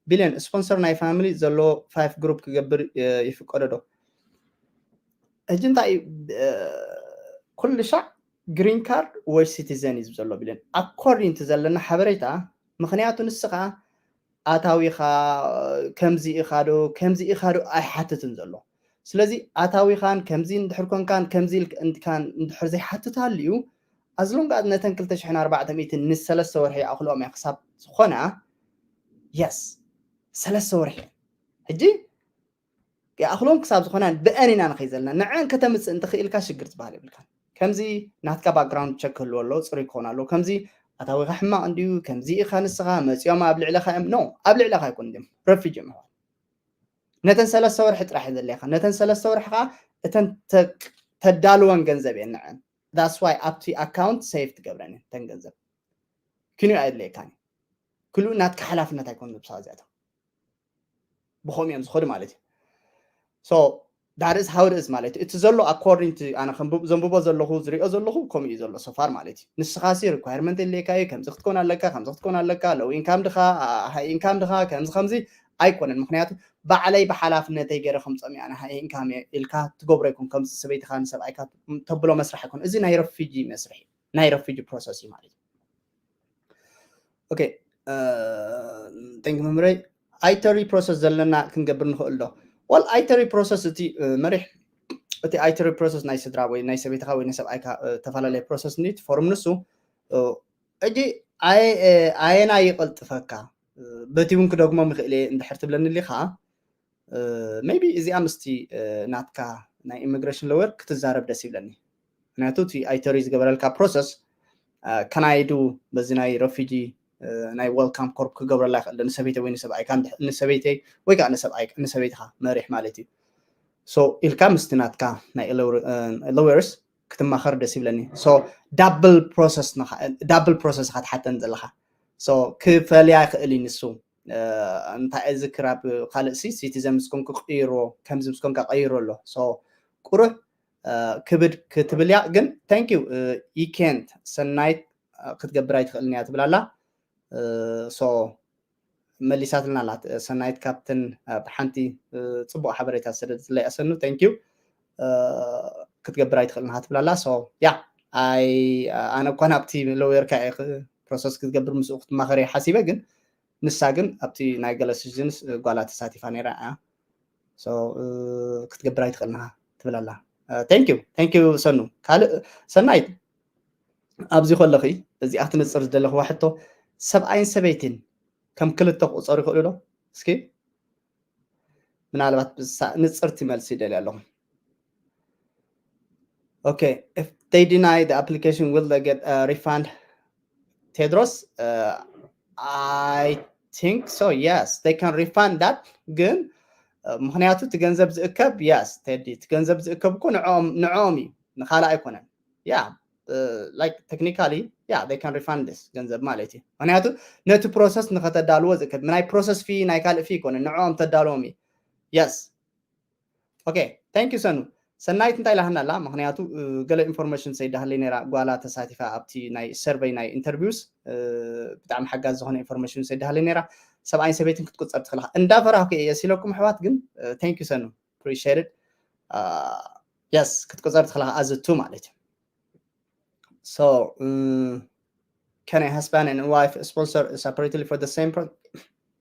ቢልዮን ስፖንሰር ናይ ፋሚሊ ዘለዎ ፋይፍ ግሩፕ ክገብር ይፍቀዶ ዶ? ሕጂ እንታይ እዩ? ኩሉ ሻዕ ግሪን ካርድ ወይ ሲቲዘን እዩ ዘሎ ቢልዮን፣ ኣኮርዲንግ ቱ ዘለና ሓበሬታ። ምክንያቱ ንስኻ ኣታዊኻ ከምዚ ኢኻ ዶ ከምዚ ኢኻ ዶ ኣይሓትትን ዘሎ። ስለዚ ኣታዊኻን ከምዚ እንድሕር ኮንካን ከምዚ ኢልካን እንድሕር ዘይሓትት ሃልዩ፣ ኣዝሎንጋ ነተን ክልተ ሽሕን ኣርባዕተ ሚእትን ንሰለስተ ወርሒ ይኣኽልኦም እያ ክሳብ ዝኾና። የስ፣ ሰለስተ ወርሒ እየን። ሕጂ ይኣኽሎም ክሳብ ዝኾና ብአን ኢና ንኸይድ ዘለና። ንዐን ከተምፅእ እንተኽኢልካ ሽግር ዝበሃል የብልካን። ከምዚ ናትካ ባክግራውንድ ቸክ ክህልዎ ኣለዎ፣ ፅሩይ ክኾን ኣለዎ። ከምዚ ኣታዊኻ ሕማቕ እንድዩ፣ ከምዚ ኢኻ ንስኻ፣ መፂኦም ኣብ ልዕለኻ እዮም። ኖ፣ ኣብ ልዕለኻ ኣይኮን፣ እንዲም ረፊጅ እዮም ኣሕዋት። ነተን ሰለስተ ወርሒ ጥራሕ እዩ ዘድልየካ። ነተን ሰለስተ ወርሒ ከዓ እተን ተ- ተዳልወን ገንዘብ እየን ንዐን። That's why ኣብቲ ኣካውንት ሴቭ ትገብረን እየን እተን ገንዘብ። ክንዮ ኣየድልየካን እዩ። ክልኡ ናትካ ሓላፍነት ኣይኮን ዝብሳ እዚኣቶም ብኸምኡ እዮም ዝኸዱ ማለት እዩ። So that is how it is ማለት እዩ። እቲ ዘሎ ኣኮርዲንግ ቱ ኣነ ከንብብ- ዘንብቦ ዘለኹ ዝሪኦ ዘለኹ ከምኡ እዩ ዘሎ ሶፋር ማለት እዩ። ንስኻ ሲ ሪኳየርመንት የድልየካ እዩ፣ ከምዚ ክትኮን ኣለካ፣ ከምዚ ክትኮን ኣለካ፣ ሎው ኢንካም ድኻ፣ ሃይ ኢንካም ድኻ፣ ከምዚ ከምዚ ኣይኮነን። ምክንያቱ ባዕለይ ብሓላፍነተይ ገይረ ከምፅኦም እየ ኣነ፣ ሃይ ኢንካም እየ ኢልካ ትገብሮ ይኮን። ከምዚ ሰበይትኻ ንሰብኣይካ ተብሎ መስርሕ ኣይኮን። እዚ ናይ ረፊጂ መስርሕ እዩ፣ ናይ ረፊጂ ፕሮሰስ እዩ ማለት እዩ። ኦኬ፣ ቴንክ መምረይ። ኣይተሪ ፕሮሰስ ዘለና ክንገብር ንኽእል ዶ? ዋል ኣይተሪ ፕሮሰስ እቲ እ፣ መሪሕ እቲ ኣይተሪ ፕሮሰስ ናይ ስድራ ወይ ናይ ሰበይትኻ ወይ ናይ ሰብኣይካ እ፣ ተፈላለየ ፕሮሰስ እንዲ ትፈርም ንሱ እ፣ ሕጂ ኣየ- እ፣ ኣየና ይቐልጥፈካ? እ፣ በቲ እውን ክደግሞም ይኽእል እየ እንድሕር ትብለኒ ኣሊኻ ሜቢ እዚኣ ምስቲ እ፣ ናትካ ናይ ኢሚግሬሽን ሎየር ክትዛረብ ደስ ይብለኒ። ምክንያቱ እቲ ኣይተሪ ዝገበረልካ ፕሮሰስ ከናይዱ በዚ ናይ ረፊጂ እ፣ ናይ ወልካም ኮርፕ ክገብረላ ይኽእል ዶ? ንሰበይተይ ወይ ንሰብኣይካ እንድሕ- ንሰበይተይ ወይ ከዓ ንሰብኣይ ንሰበይትኻ መሪሕ ማለት እዩ። So ኢልካ ምስቲ ናትካ ናይ ሎየርስ ክትማኸር ደስ ይብለኒ። So ዳብል ፕሮሰስ ዳብል ፕሮሰስ ኢኻ ትሓተን ዘለኻ። So ክፈልያ ይኽእል እዩ ንሱ እ፣ እንታይ እዚ ክራብ ካልእ ሲ ሲቲዘን ምስ ኮንኩ ቀይሮ፣ ከምዚ ምስ ኮንካ ቀይሮ ኣሎ። So ቁሩብ እ፣ ክብድ ክትብል እያ። ግን thank you እ፣ you can't ሰናይት እ፣ ክትገብር ኣይትኽእልን እያ ትብል ኣላ። እ፣ So መሊሳትና ኣላ እ፣ ሰናይት ካብትን እ፣ ሓንቲ እ፣ ፅቡቕ ሓበሬታ ዝሰደደትለይ ኣሰኑ thank you እ፣ ክትገብር ኣይትኽእልን ኢኻ ትብል ኣላ። So ያ ኣይ ኣነ እኳ ናብቲ ሎየርካ እየ ክ- ፕሮሰስ ክትገብር ምስኡ ክትማኸር እየ ሓሲበ፣ ግን ንሳ ግን ኣብቲ ናይ ገለ ሲቲዝንስ እ፣ ጓላ ተሳቲፋ ነይራ እያ። So እ፣ ክትገብር ኣይትኽእልን ኢኻ ትብል ኣላ። ቴንክ ዩ ቴንክ ዩ ሰኑ። ካልእ ሰናይት ኣብዚ ከለኺ እዚኣ ክትንፅር ዝደለኽዋ ሕቶ ሰብኣይን ሰበይትን ከም ክልተ ክቑፀሩ ይኽእሉ ዶ? እስኪ ምናልባት ብሳ- ንፅርቲ መልሲ ይደልያ ኣለኹ። Okay, if they deny the application, will they get a refund? ቴድሮስ uh, I think so, yes, they can refund that. ግን uh, ምክንያቱ እቲ ገንዘብ ዝእከብ yes ቴዲ እቲ ገንዘብ ዝእከብ እኮ ንዕኦም ንዕኦም እዩ ንካልእ ኣይኮነን። Yeah, like technically yeah they can refund this ገንዘብ ማለት እዩ። ምክንያቱ ነቲ ፕሮሰስ ንከተዳልዎ ዝእከብ ናይ ፕሮሰስ ፊ ናይ ካልእ ፊ ኣይኮነን፣ ንዕኦም ተዳልዎም እዩ። Yes. Okay, thank you ሰኑ። ሰናይት እንታይ ኢላትና ኣላ? ምክንያቱ እ፣ ገለ ኢንፎርሜሽን ሰይዳሃለይ ነራ ጓላ ተሳቲፋ ኣብቲ ናይ ሰርቨይ ናይ ኢንተርቪውስ እ፣ ብጣዕሚ ሓጋዝ ዝኾነ ኢንፎርሜሽን ሰይዳሃለይ ነራ። ሰብኣይን ሰበይትን ክትቁፀር ትኽእልኻ እንዳፈራህኩ እየ ሲለኩም ኣሕዋት፣ ግን thank you ሰኑ፣ appreciate it። Yes ክትቁፀር ትኽእልኻ ኣዝቱ ማለት እዩ። So mm, can a husband and wife sponsor separately for the same pro?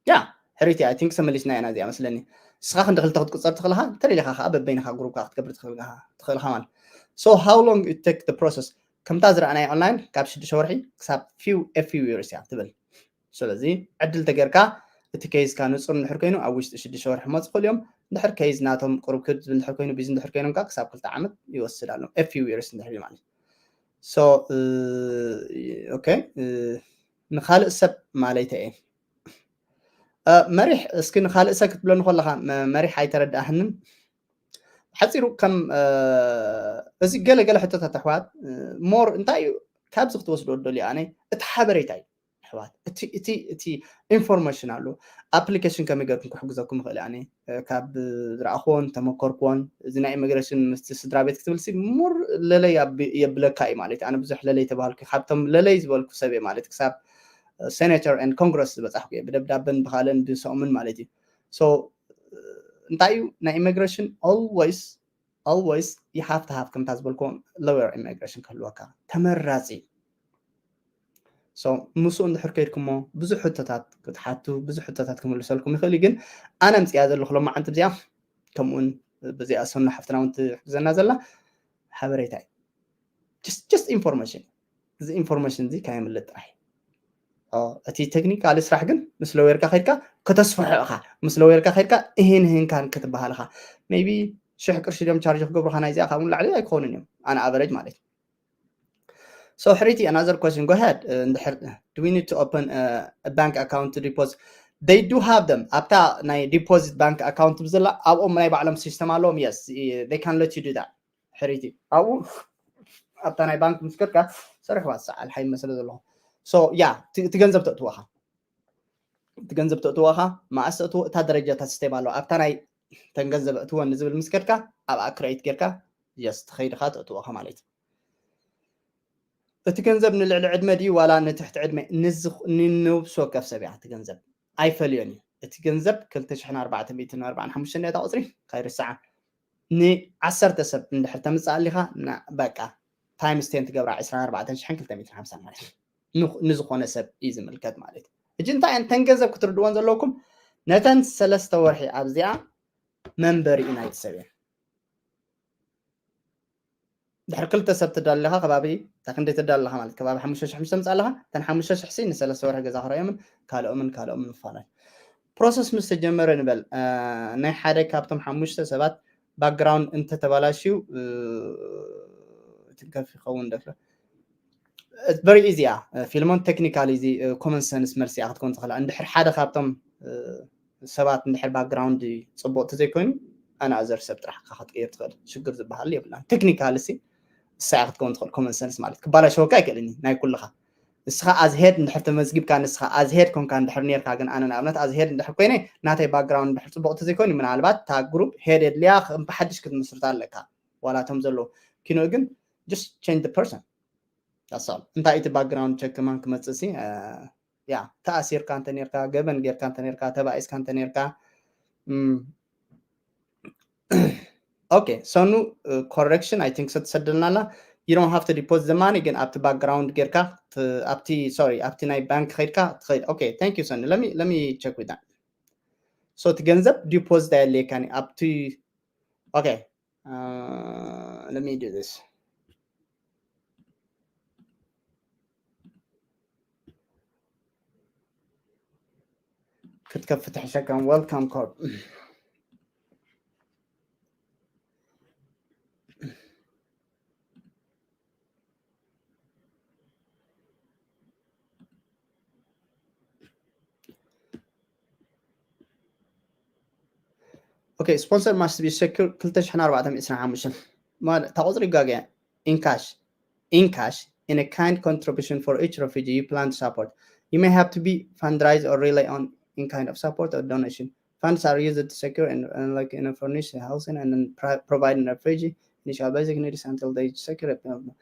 Yeah, ሕሪቲ I think ተመሊስና ኢና እዚኣ መስለኒ። ንስኻ ክንዲ ክልተ ክትቁፀር ትኽእልኻ፣ እንተደሊኻ ከዓ በበይንኻ ግሩፕካ ክትገብር ትኽእልካ ትኽእልኻ ማለት። So how long it take the process? ከምታ ዝረኣናይ ኦንላይን ካብ ሽዱሽተ ወርሒ ክሳብ few a few years እያ ትብል። ስለዚ ዕድል ተገርካ እቲ ኬዝካ ንፁር እንድሕር ኮይኑ ኣብ ውሽጢ ሽዱሽተ ወርሒ ክመፁ ይኽእሉ እዮም። እንድሕር ኬዝ ናቶም ቅሩብ ክብ ዝብል እንድሕር ኮይኑ ቢዚ እንድሕር ኮይኖም ከዓ ክሳብ ክልተ ዓመት ይወስድ ኣሎ። A few years እንድሕር እዩ ማለት። So okay ንካልእ ሰብ ማለይተ እየ መሪሕ እስኪ ንካልእ ሰብ ክትብለኒ ከለካ መሪሕ ኣይተረዳእህንን። ሓፂሩ ከም እዚ ገለ ገለ ሕቶታት ኣሕዋት ሞር እንታይ እዩ ካብዚ ክትወስዶ ደልዩ ኣነ እቲ ሓበሬታ እዩ። ኣሕዋት፣ እቲ እቲ እቲ ኢንፎርሜሽን ኣሎ። ኣፕሊኬሽን ከመይ ገርኩም ክሕግዘኩም ይኽእል? ኣነ ካብ ዝረኣኽዎን ተመከርክዎን፣ እዚ ናይ ኢሚግሬሽን ምስቲ ስድራ ቤት ክትብል ሲ ሙር ለለይ የብለካ እዩ ማለት እዩ። ኣነ ብዙሕ ለለይ ተባህልኩ፣ ካብቶም ለለይ ዝበልኩ ሰብ እየ ማለት፣ ክሳብ ሴኔተር ን ኮንግረስ ዝበፃሕኩ እየ፣ ብደብዳበን ብካልእን ብሰኦምን ማለት እዩ። ሶ እንታይ እዩ ናይ ኢሚግሬሽን፣ ኦልወይስ ኦልወይስ you have to have ከምታ ዝበልኩም ሎየር ኢሚግሬሽን ክህልወካ ተመራፂ። ምስኡ እንድሕር ከይድኩሞ ብዙሕ ሕቶታት ክትሓቱ፣ ብዙሕ ሕቶታት ክምልሰልኩም ይኽእል እዩ። ግን ኣነ ምፅያ ዘለኹ ሎማዓንቲ ብዚኣ፣ ከምኡውን ብዚኣ ሰኑ ሓፍትና እውን ትሕግዘና ዘላ ሓበሬታ እዩ። ጀስት ኢንፎርሜሽን፣ እዚ ኢንፎርሜሽን እዚ ካየምልጥ ጥራሕ። እቲ ቴክኒካሊ ስራሕ ግን ምስ ሎየርካ ከድካ ከተስፍሖ ኢኻ። ምስ ሎየርካ ከድካ እህን እህንካን ክትበሃል ኢኻ። ሜይቢ ሽሕ ቅርሺ ድዮም ቻርጅ ክገብሩኻ ናይዚኣ፣ ካብኡ ንላዕሊ ኣይክኾኑን እዮም፣ ኣን ኣቨሬጅ ማለት እዩ። So ሕሪቲ, another question, go ahead. እንድሕር do we need to open a bank account to deposit? They do have them. ኣብታ ናይ ዲፖዚት ባንክ ኣካውንት ብዘላ ኣብኦም ናይ ባዕሎም ሲስተም ኣለዎም። Yes, they can let you do that. ሕሪቲ ኣብኡ ኣብታ ናይ ባንክ ምስ ከድካ ሰርሕዋ ሰዓል ሓይ መስለ ዘለኹ። So ያ፣ እቲ ገንዘብ ተእትወኻ፣ እቲ ገንዘብ ተእትወኻ፣ መኣስ ተእትዎ፣ እታ ደረጃታት ስቴፕ ኣለዋ። ኣብታ ናይ ተን ገንዘብ እትወኒ ዝብል ምስ ከድካ ኣብኣ ክሬት ጌርካ ጀስት ትኸይድኻ ተእትወኻ ማለት እዩ። እቲ ገንዘብ ንልዕሊ ዕድመ ድዩ ዋላ ንትሕቲ ዕድመ? ንነብሲ ወከፍ ሰብ እያ እቲ ገንዘብ፣ ኣይፈልዮን እዩ። እቲ ገንዘብ ክልተ ሽሕን ኣርባዕተ ሚእትን ኣርባዓን ሓሙሽተን እያ እታ ቁፅሪ፣ ካይርስዓ። ንዓሰርተ ሰብ እንድሕር ተምፅእ ኣሊኻ፣ በቃ ታይምስ ቴን ትገብራ ዕስራን ኣርባዕተን ሽሕን ክልተ ሚእትን ሓምሳን ማለት እዩ። ንዝኾነ ሰብ እዩ ዝምልከት ማለት እዩ። እጂ እንታይ እተን ገንዘብ ክትርድወን ዘለኩም፣ ነተን ሰለስተ ወርሒ ኣብዚኣ መንበሪ እዩ ናይቲ ሰብ እየን። ድሕሪ ክልተ ሰብ ትዳለኻ ከባቢ እታ ክንደይ ትዳለኻ ማለት ከባቢ ሓሙሽተ ሽሕ ምስ ተምፅእ ኣለኻ፣ እተን ሓሙሽተ ሽሕ ሲ ንሰለስተ ወርሒ ገዛ ክረዮምን ካልኦምን ካልኦምን ምፋላይ ፕሮሰስ ምስ ተጀመረ ንበል። ናይ ሓደ ካብቶም ሓሙሽተ ሰባት ባክግራውንድ እንተተባላሽዩ ትንከፍ ይኸውን ደፍረ። Very easy እያ ፊልሞን፣ ቴክኒካሊ እዚ ኮመን ሰንስ መልሲ እያ ክትከውን ትኽእላ። እንድሕር ሓደ ካብቶም ሰባት እንድሕር ባክግራውንድ ፅቡቅ ተዘይኮይኑ ኣናዘር ሰብ ጥራሕ ክትቅይር ትኽእል፣ ሽግር ዝበሃል የብላን። ቴክኒካሊ ሲ እሳ እያ ክትከውን ትኽእል። ኮመን ሰንስ ማለት ክባላሸወካ ኣይክእልን እዩ ናይ ኩልኻ። ንስኻ ኣዝሄድ እንድሕር ተመዝጊብካ፣ ንስኻ ኣዝሄድ ኮንካ እንድሕር ኔርካ፣ ግን ኣነ ንኣብነት ኣዝሄድ እንድሕር ኮይነ ናተይ ባክግራውንድ እንድሕር ፅቡቅ ተዘይኮይኑ ምናልባት እታ ግሩፕ ሄድ የድልያ ብሓድሽ ክትምስርታ ኣለካ። ዋላ እቶም ዘለዉ ኪኖ ግን just change the person። That's all። እንታይ እቲ ባክግራውንድ ቸክ ማን ክመፅእ ሲ ያ ተኣሲርካ እንተ ኔርካ፣ ገበን ጌርካ እንተ ኔርካ፣ ተባኢስካ እንተ ኔርካ ኦኬ። ሰኑ ኮሬክሽን ኣይ ቲንክ ሰትሰደልና ኣላ። You don't have to deposit the money፣ ግን ኣብቲ ባክግራውንድ ጌርካ ኣብቲ ሶሪ ኣብቲ ናይ ባንክ ከይድካ ትኸይድ። ኦኬ thank you ሰኑ። Let me let me check with that። So እቲ ገንዘብ ዲፖዚት ኣየድልየካን ኣብቲ ኦኬ። Let me do this። ክትከፍት ሕሸካን welcome call። Okay, sponsor must be secure ክልተ ሽሕን ኣርባዕተን ዕስራን ሓሙሽተን ማለት እታ ቁፅሪ ይጋገ። In cash, in cash, in a kind contribution for each refugee you plan to support. You may have to be fundraise or rely on in kind of support or donation. Funds are used to secure and, and like in a furnish housing and then pro- provide an refugee initial basic needs until they secure a permanent.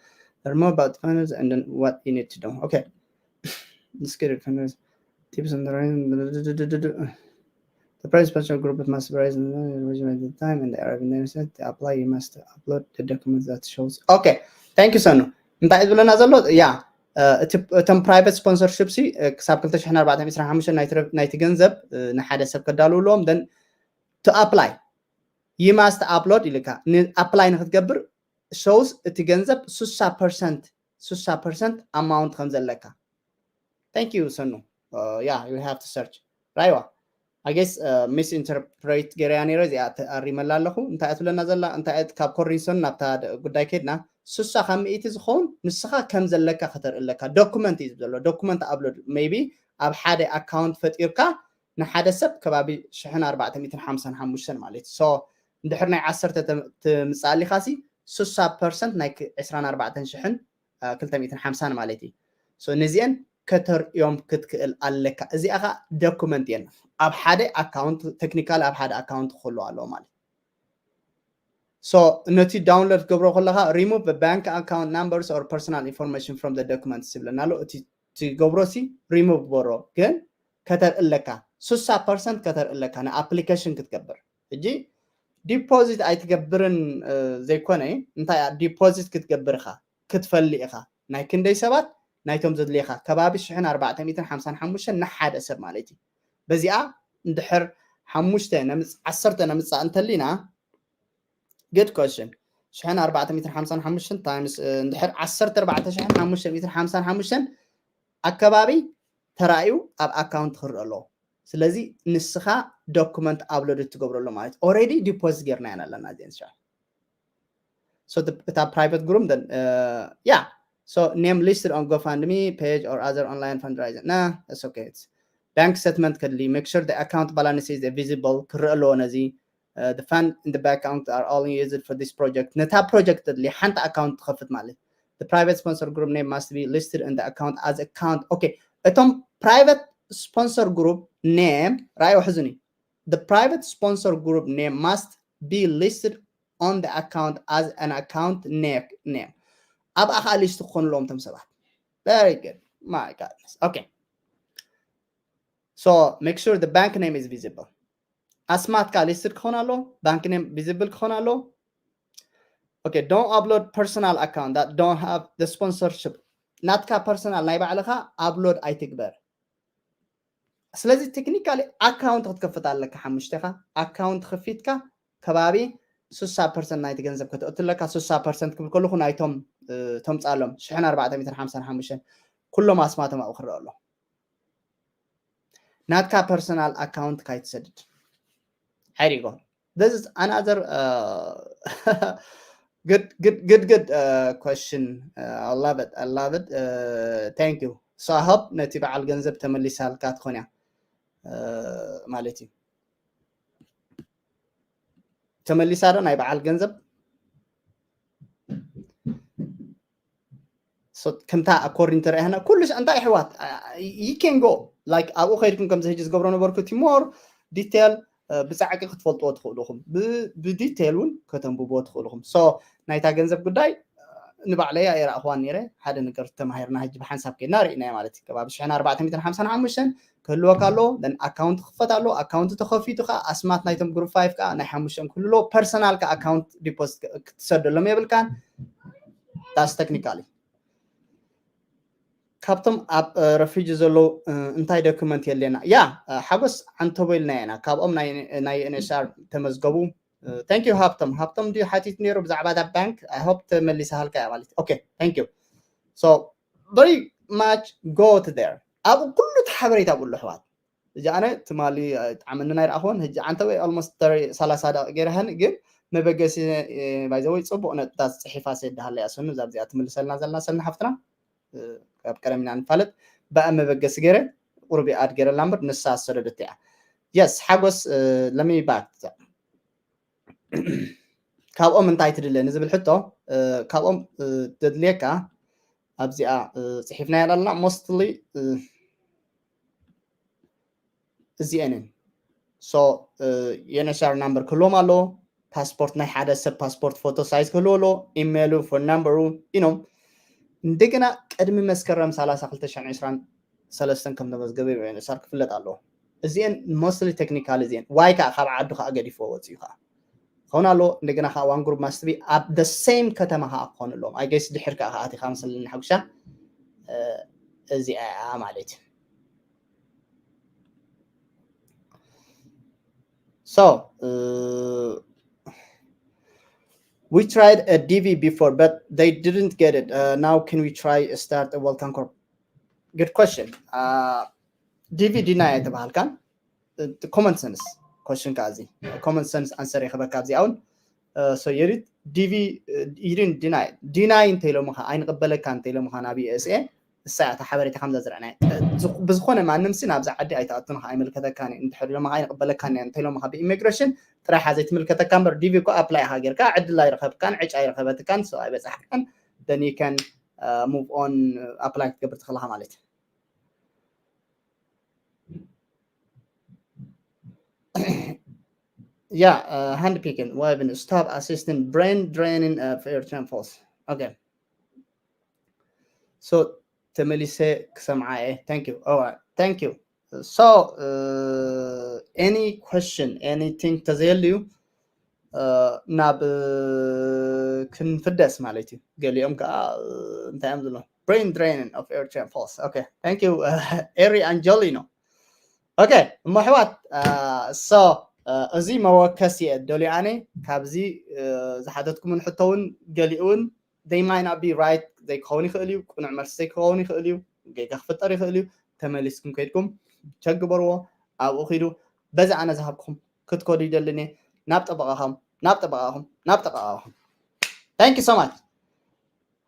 Learn more about funds and then what you need to do. Okay. Let's get it. Funds, tips on the range. The price special group must be raised in the original time and the arriving set to apply. You must upload the document that shows. Okay. Thank you ሰኑ። እንታይ እዩ ዝብለና ዘሎ? ያ እቶም ፕራይቨት ስፖንሰርሽፕ ሲ ክሳብ ክልተ ሽሕን ኣርባዕተን ዕስራን ሓሙሽተን ናይቲ ገንዘብ ንሓደ ሰብ ከዳልውሎም then to apply you must upload ኢልካ ንኣፕላይ ንክትገብር ሶውስ እቲ ገንዘብ ስሳ ፐርሰንት ስሳ ፐርሰንት ኣማውንት ከም ዘለካ። Thank you ሰኑ። Yeah, you have to search ራይዋ። I guess ሚስ ኢንተርፕሬት ገይረያ ነይረ፣ እዚኣ ኣሪመላ ኣለኹ። እንታይ እያ ትብለና ዘላ? እንታይ እያ ካብ ኮሪንሶን ናብታ ጉዳይ ከድና ስሳ ካብ ሚእቲ ዝኸውን ንስኻ ከም ዘለካ ከተርኢ ኣለካ። ዶኩመንት እዩ ዘሎ። ዶኩመንት ኣፕሎድ ሜይቢ ኣብ ሓደ ኣካውንት ፈጢርካ ንሓደ ሰብ ከባቢ ሽሕን ኣርባዕተ ሚእትን ሓምሳን ሓሙሽተን ማለት እዩ። So እንድሕር ናይ ዓሰርተ ትምፅእ ኣሊኻ ሲ ስሳ ፐርሰንት ናይ ዕስራን ኣርባዕተን ሽሕን ክልተ ሚእትን ሓምሳን ማለት እዩ። So ነዚአን ከተርእዮም ክትክእል ኣለካ። እዚኣ ከዓ ዶኩመንት እየን ኣብ ሓደ ኣካውንት፣ ቴክኒካል ኣብ ሓደ ኣካውንት ክህሉ ኣለዎ ማለት። So ነቲ ዳውንሎድ ክትገብሮ ከለካ remove the bank account numbers or personal information from the documents ይብለና ኣሎ። እቲ ትገብሮ ሲ remove ግበሮ፣ ግን ከተርኢ ኣለካ፣ ስሳ ፐርሰንት ከተርኢ ኣለካ ንኣፕሊኬሽን ክትገብር። ሕጂ ዲፖዚት ኣይትገብርን ዘይኮነ፣ እንታይ ዲፖዚት ክትገብር ኢኻ ክትፈሊ ኢኻ። ናይ ክንደይ ሰባት ናይቶም ዘድልየካ ከባቢ ሽሕን ኣርባዕተ ሚእትን ሓምሳን ሓሙሽተን ንሓደ ሰብ ማለት እዩ። በዚኣ እንድሕር ሓሙሽተ ነምፅ ዓሰርተ ነምፃእ እንተሊና፣ good question። ሽሕን ኣርባዕተ ሚእትን ሓምሳን ሓሙሽተን ታይምስ እንድሕር ዓሰርተ ኣርባዕተ ሽሕን ሓሙሽተ ሚእትን ሓምሳን ሓሙሽተን ኣከባቢ ተራእዩ ኣብ ኣካውንት ክርእ ኣለዎ። ስለዚ ንስኻ ዶኩመንት ኣፕሎድ ትገብረሉ ማለት፣ ኦሬዲ ዲፖዚት ጌርና ኢና ኣለና እዚአን። So እታ ፕራይቨት ግሩፕ፣ yeah, so name listed on GoFundMe page or other online fundraising. Nah, it's okay. It's bank statement ከድሊ፣ make sure the account balance is visible ክረአ ኣለዎ። ነዚ the fund in the bank account are all used for this project። ነታ ፕሮጀክት ተድሊ ሓንቲ ኣካውንት ትኸፍት ማለት። The private sponsor group name must be listed in the account as account። Okay፣ እቶም private sponsor group name ራእዮ ሕዙኒ። The private sponsor group name must be listed on the account as an account name። ኣብኣ ከዓ ሊስት ክኾኑ ኣለዎም እቶም ሰባት። Very good. My goodness. Okay. So make sure the bank name is visible. ኣስማትካ ሊስትድ ክኾን ኣሎ፣ ባንክ ኔም ቪዚብል ክኾን ኣሎ። Okay, don't upload personal account that don't have the sponsorship። ናትካ ፐርሰናል ናይ ባዕልኻ ኣፕሎድ ኣይትግበር። ስለዚ ቴክኒካሊ ኣካውንት ክትከፍት ኣለካ። ሓሙሽተኻ ኣካውንት ከፊትካ ከባቢ ስሳ ፐርሰንት ናይቲ ገንዘብ ከተእቱ ኣለካ። ስሳ ፐርሰንት ክብል ከለኹ ናይቶም ተምፃሎም ሽሕን ኣርባዕተ ሚእትን ሓምሳን ሓሙሽተን ኩሎም ኣስማቶም ኣብኡ ክረአ ኣሎ። ናትካ ፐርሰናል ኣካውንት ካይትሰድድ። Here you go. This is another uh, good, good, good, good uh, question. Uh, I love it. I love it. Uh, thank you. So I hope ነቲ በዓል ገንዘብ ተመሊሳልካ ትኾን እያ ማለት እዩ። ተመሊሳ ዶ ናይ በዓል ገንዘብ? ከምታ ኣኮርዲንግ ተረኣይና ኩሉ እንታይ ኣሕዋት you can go like ኣብኡ ከይድኩም ከምዚ ሕጂ ዝገብሮ ነበርኩ እቲ ሞር ዲቴል ብፃዕቂ ክትፈልጥዎ ትኽእሉ ኢኹም። ብዲቴል እውን ከተንብብዎ ትኽእሉ ኢኹም። So ናይታ ገንዘብ ጉዳይ ንባዕለይ ኣይረኣኽዋን ነይረ። ሓደ ነገር ተማሂርና ሕጂ ብሓንሳብ ከይድና ርኢናዮ ማለት እዩ። ከባቢ ሽሕን ኣርባዕተ ሚእትን ሓምሳን ሓሙሽተን ክህልወካ ኣሎ። ኣካውንት ክፈት ኣሎ። ኣካውንት ተኸፊቱ ከዓ ኣስማት ናይቶም ግሩፕ ፋይቭ ከዓ ናይ ሓሙሽተን ክህሉ ኣለዎ። ፐርሰናል ከዓ ኣካውንት ዲፖዚት ክትሰደሎም የብልካን። That's technically። ካብቶም ኣብ ረፊጂ ዘለዉ እንታይ ዶክመንት የድልየና? ያ ሓጎስ ዓንተቦ ኢልና ኢና ካብኦም ናይ ኤንኤስኣር ተመዝገቡ። Thank you ሃብቶም። ሃብቶም ድዩ ሓቲት ነይሩ ብዛዕባ ዳ ባንክ? I hope ተመሊሳሃልካ እያ ማለት። Okay, thank you. So very much go to there። ኣብኡ ኩሉ እቲ ሓበሬታ ኣብኡ ኣሎ ኣሕዋት። ሕጂ ኣነ ትማሊ ኣይጠዓመንን ኣይረኣኽዎን። ሕጂ ዓንተቦይ almost ሰላሳ ደቂቕ ገይረሃኒ፣ ግን መበገሲ by the way ፅቡቕ ነጥብታት ፅሒፋ ሰዲሃለይ እያ ሰኑ። እዛ ኣብዚኣ ትምልሰልና ዘለና ሰኑ ሓፍትና ካብ ቀደም ኢና ንፋለጥ። ብኣ መበገሲ ገይረ ቁሩብ ይኣድ ገይረላ እምበር ንሳ ዝሰደደት እያ። Yes ሓጎስ let me back። ካብኦም እንታይ ትድለ ንዝብል ሕቶ ካብኦም ዘድልየካ ኣብዚኣ ፅሒፍናያ ኣለና። Mostly እዚአንን። So የነሻር ናምበር ክህልዎም ኣለዎ። ፓስፖርት ናይ ሓደ ሰብ ፓስፖርት ፎቶ ሳይዝ ክህልዎ ኣለዎ። ኢሜይሉ፣ ፎን ናምበሩ ኢኖም። እንደገና ቅድሚ መስከረም ሰላሳ ክልተ ሺሕን ዕስራን ሰለስተን ከም ተመዝገበ ዩ ኤንኤስኣር ክፍለጥ ኣለዎ። እዚአን mostly ቴክኒካል እዚአን ዋይ ከዓ ካብ ዓዱ ከዓ ገዲፍዎ ወፂኡ ከዓ ክኸውን ኣለዎ። እንደገና ከዓ ዋን ግሩፕ ማስት ቢ ኣብ the same ከተማ ከዓ ክኾኑ ኣለዎም። I guess ድሕር ከዓ ከዓ ኣቲኻ መሰለኒ ሓጉሻ እዚኣ እያ ማለት እዩ። So uh, we tried a D V before, but they didn't get it. Uh, now can we try start a Welcome Corp? Good question. Uh, D V deny ኣይተባሃልካን። Common sense question ከዓ እዚ common sense answer ይኽበካ ኣብዚ ኣውን። So you did D V, you didn't deny. Deny እንተኢሎምኻ ኣይንቕበለካ እንተኢሎምኻ ናብ ዩ ኤስ ኤ እሳ እያ እታ ሓበሬታ ከምዛ ዝረኣናዮ። ብዝኾነ ማንም ሲ ናብዛ ዓዲ ኣይትኣቱን ኢኻ ኣይምልከተካን እዩ። እንድሕር ኢሎምኻ ኣይንቕበለካን እያ እንተኢሎምኻ ብኢሚግሬሽን ጥራሕ እያ ዘይትምልከተካ እምበር ዲ ቪ እኮ ኣፕላይ ኢኻ ጌርካ ዕድል ኣይረኸብካን ዕጫ ኣይረኸበትካን so ኣይበጻሕካን then you can move on apply ክትገብር ትኽእልኻ ማለት እዩ። yeah, uh, hand picking, weapon, stop assisting brain draining of air temples. Okay. So ተመሊሰ ክሰምዓ እየ። Thank you. All right. Thank you. So uh, any question, anything ተዘየልዩ uh, ናብ uh, ክንፍደስ ማለት እዩ። ገሊኦም ከዓ uh, እንታይ እዮም ዝብሉ? Brain draining of air temples. Okay. Thank you. Uh, Eri Angelino. Okay. እሞ ኣሕዋት uh, so uh, እዚ መወከሲ እየ ደልዩ ኣነ ካብዚ uh, ዝሓተትኩምን ሕቶ እውን ገሊኡ እውን they might not be right ዘይክኸውን ይኽእል እዩ። ቅኑዕ መልሲ ዘይክኸውን ይኽእል እዩ። ጌጋ ክፍጠር ይኽእል እዩ። ተመሊስኩም ከይድኩም ቸክ ግበርዎ። ኣብኡ ኺዱ በዚ ኣነ ዝሃብኩም ክትከዱ ይደልን እየ። ናብ ጠበቓኹም ናብ ጠበቓኹም ናብ ጠበቓኹም። Thank you so much.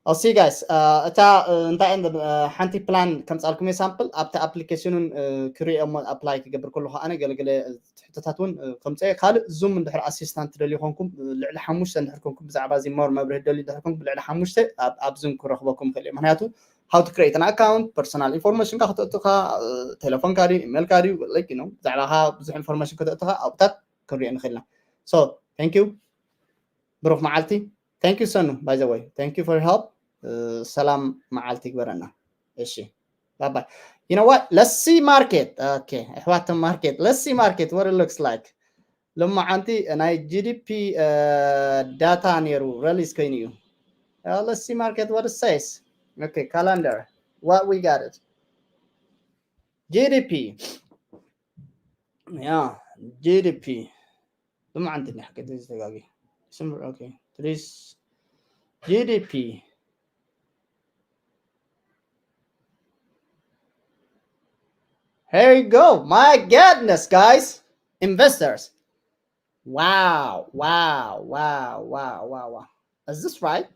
I'll see you guys. Uh, እታ uh, እንታይ እንደ uh, ሓንቲ ፕላን ከምፃልኩም እየ ሳምፕል ኣብቲ ኣፕሊኬሽኑን uh, ክሪኦ እሞ ኣፕላይ ክገብር ከለኹ ኣነ ገለገለ ሕቶታት እውን ከምፀ ካልእ ዙም እንድሕር ኣሲስታንት ደልዩ ኮንኩም ልዕሊ ሓሙሽተ እንድሕር ኮንኩም ብዛዕባ እዚ ሞር መብርሂ ደልዩ እንድሕር ኮንኩም ብልዕሊ ሓሙሽተ ኣብ ዙም ክረኽበኩም ይኽእል እዩ። ምክንያቱ how to create an account, personal information ካ ከተእትኻ ቴሌፎንካ ድዩ ኢሜልካ ድዩ like you know ብዛዕባኻ ብዙሕ ኢንፎርሜሽን ከተእትኻ ኣብታት ክንሪኦ ንኽእል ኢና። So thank you። ብሩኽ መዓልቲ። Thank you ሰኑ by the way, thank you for help. ሰላም መዓልቲ ይግበረና። እሺ bye bye. You know what? Let's see market. Okay, ኣሕዋት ማርኬት let's see market what it looks like. ሎማዓንቲ ናይ ጂ ዲ ፒ ዳታ ነይሩ ሪሊዝ ኮይኑ እዩ። Let's see market what it says. Okay, calendar, what we got it. G D P. Yeah, G D P. ሎማዓንቲ ናይ ሓቂ ተጋጊ ስምር okay. Please. G D P. Here you go. My goodness, guys. Investors. Wow, wow, wow, wow, wow, wow. Is this right?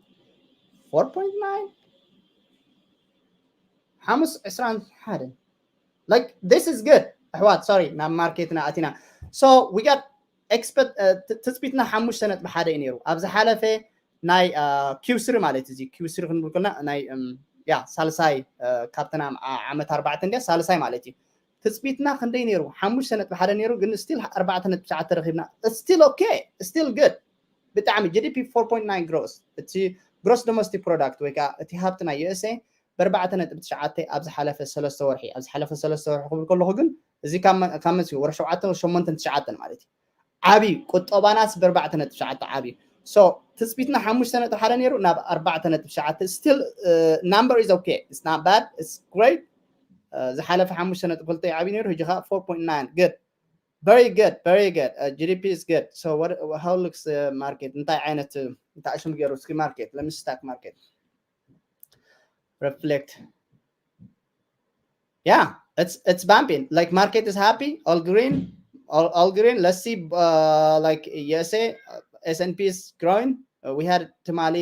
Four point nine? ሓሙስ ዕስራን ሓደን. Like, this is good. ኣሕዋት፣ sorry፣ ናብ ማርኬትና ኣቲና። So, we got expect ትፅቢትና ሓሙሽተ ነጥቢ ሓደ እዩ ነይሩ። ኣብ ዝሓለፈ ናይ ኪው ስሪ ማለት እዚ ኪው ስሪ ክንብል ከለና ናይ ያ ሳልሳይ ካብተና ዓመት ኣርባዕተ እንዲያ ሳልሳይ ማለት እዩ። ትፅቢትና ክንደይ ነይሩ? ሓሙሽተ ነጥቢ ሓደ ነይሩ፣ ግን ስቲል ኣርባዕተ ነጥቢ ትሽዓተ ረኺብና። ስቲል ኦኬ፣ ስቲል ግድ። ብጣዕሚ ጂ ዲ ፒ ፎር ፖይንት ናይን ግሮስ፣ እቲ ግሮስ ዶሜስቲክ ፕሮዳክት ወይ ከዓ እቲ ሃብቲ ናይ ዩ ኤስ ኤ ብኣርባዕተ ነጥቢ ትሽዓተ ኣብ ዝሓለፈ ሰለስተ ወርሒ፣ ኣብ ዝሓለፈ ሰለስተ ወርሒ ክብል ከለኹ ግን እዚ ካብ መ- ካብ መን ወርሒ ሸውዓተ ሸሞንተን ትሽዓተን ማለት እዩ። ዓብዩ ቁጠባናስ ብኣርባዕተ ነጥቢ ትሽዓተ ዓብዩ። So ትፅቢትና ሓሙሽተ ነጥቢ ሓደ ነይሩ ናብ ኣርባዕተ ነጥቢ ትሽዓተ still number is okay, it's not bad, it's great. ዝሓለፈ ሓሙሽተ ነጥቢ ክልተ ዓብዩ ነይሩ፣ ሕጂ ከዓ ፎር ፖይንት ናይን። Good, very good, very good. G D P is good. So what, how looks the market? እንታይ ዓይነት እንታይ ሽም ገይሩ እስኪ ማርኬት? Let me stock market reflect. Yeah, it's it's bumping. Like market is happy, all green, all, all green. Let's see, uh, like U S A, uh, S and P is growing. Uh, we had ትማሊ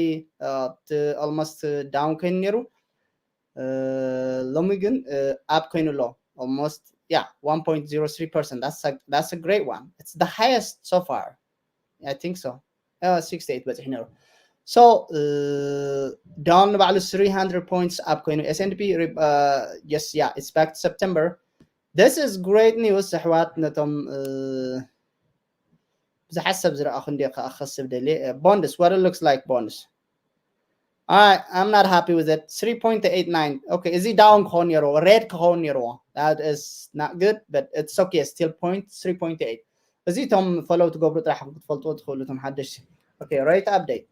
uh, to almost uh, down ኮይኑ ነይሩ። Uh, ሎሚ ግን uh, up ኮይኑ ኣሎ almost, yeah, one point zero three percent. That's a that's a great one. It's the highest so far. I think so. Uh, sixty-eight በፂሑ ነይሩ። So uh, down ንባዕሉ three hundred points up ኮይኑ S and P uh, yes, yeah, it's back to September. This is great news ኣሕዋት። ነቶም uh, ብዙሓት ሰብ ዝረኣኹ እንዲ ከዓ ክኸስብ ደልየ። Bonds, what it looks like bonds. Alright, I'm not happy with it. Three point eight nine. Okay, እዚ down ክኸውን ነይርዎ፣ red ክኸውን ነይርዎ። That is not good, but it's okay. Still point three point eight. እዚ እቶም ፎሎው ትገብሩ ጥራሕ ክትፈልጥዎ ትኽእሉ እቶም ሓደሽቲ። Okay, rate update.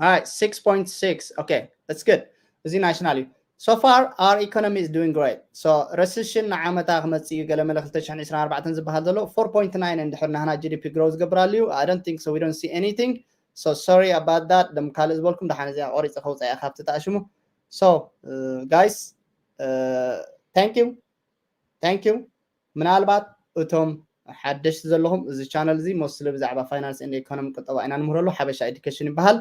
Alright, six point six. Okay, that's good. እዚ ናሽናል እዩ። So far our economy is doing great. So recession ንዓመታ ክመፅእ እዩ ገለ መለ ክልተ ሽሕን ዕስራን ኣርባዕተን ዝበሃል ዘሎ four point nine እንድሕር ናህና G D P grow ዝገብራሉ እዩ። I don't think so, we don't see anything. So sorry about that. ደም ካልእ ዝበልኩም ደሓን እዚኣ ቆሪፀ ከውፅኣ እየ ካብቲ ተኣሽሙ። So uh, guys, uh, thank you, thank you. ምናልባት እቶም ሓደሽቲ ዘለኹም እዚ ቻነል እዚ mostly ብዛዕባ finance and economy ቁጠባ ኢና ንምህረሉ። ሓበሻ ኤዱኬሽን ይበሃል።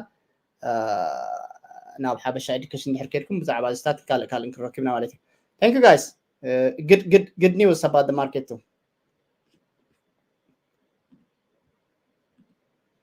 ናብ ሓበሻ ኤዱኬሽን ድሕር ከድኩም ብዛዕባ እዚ ካልእ ካልእ ክንረክብና ማለት እዩ። Thank you guys. Good, good, good news about the market too.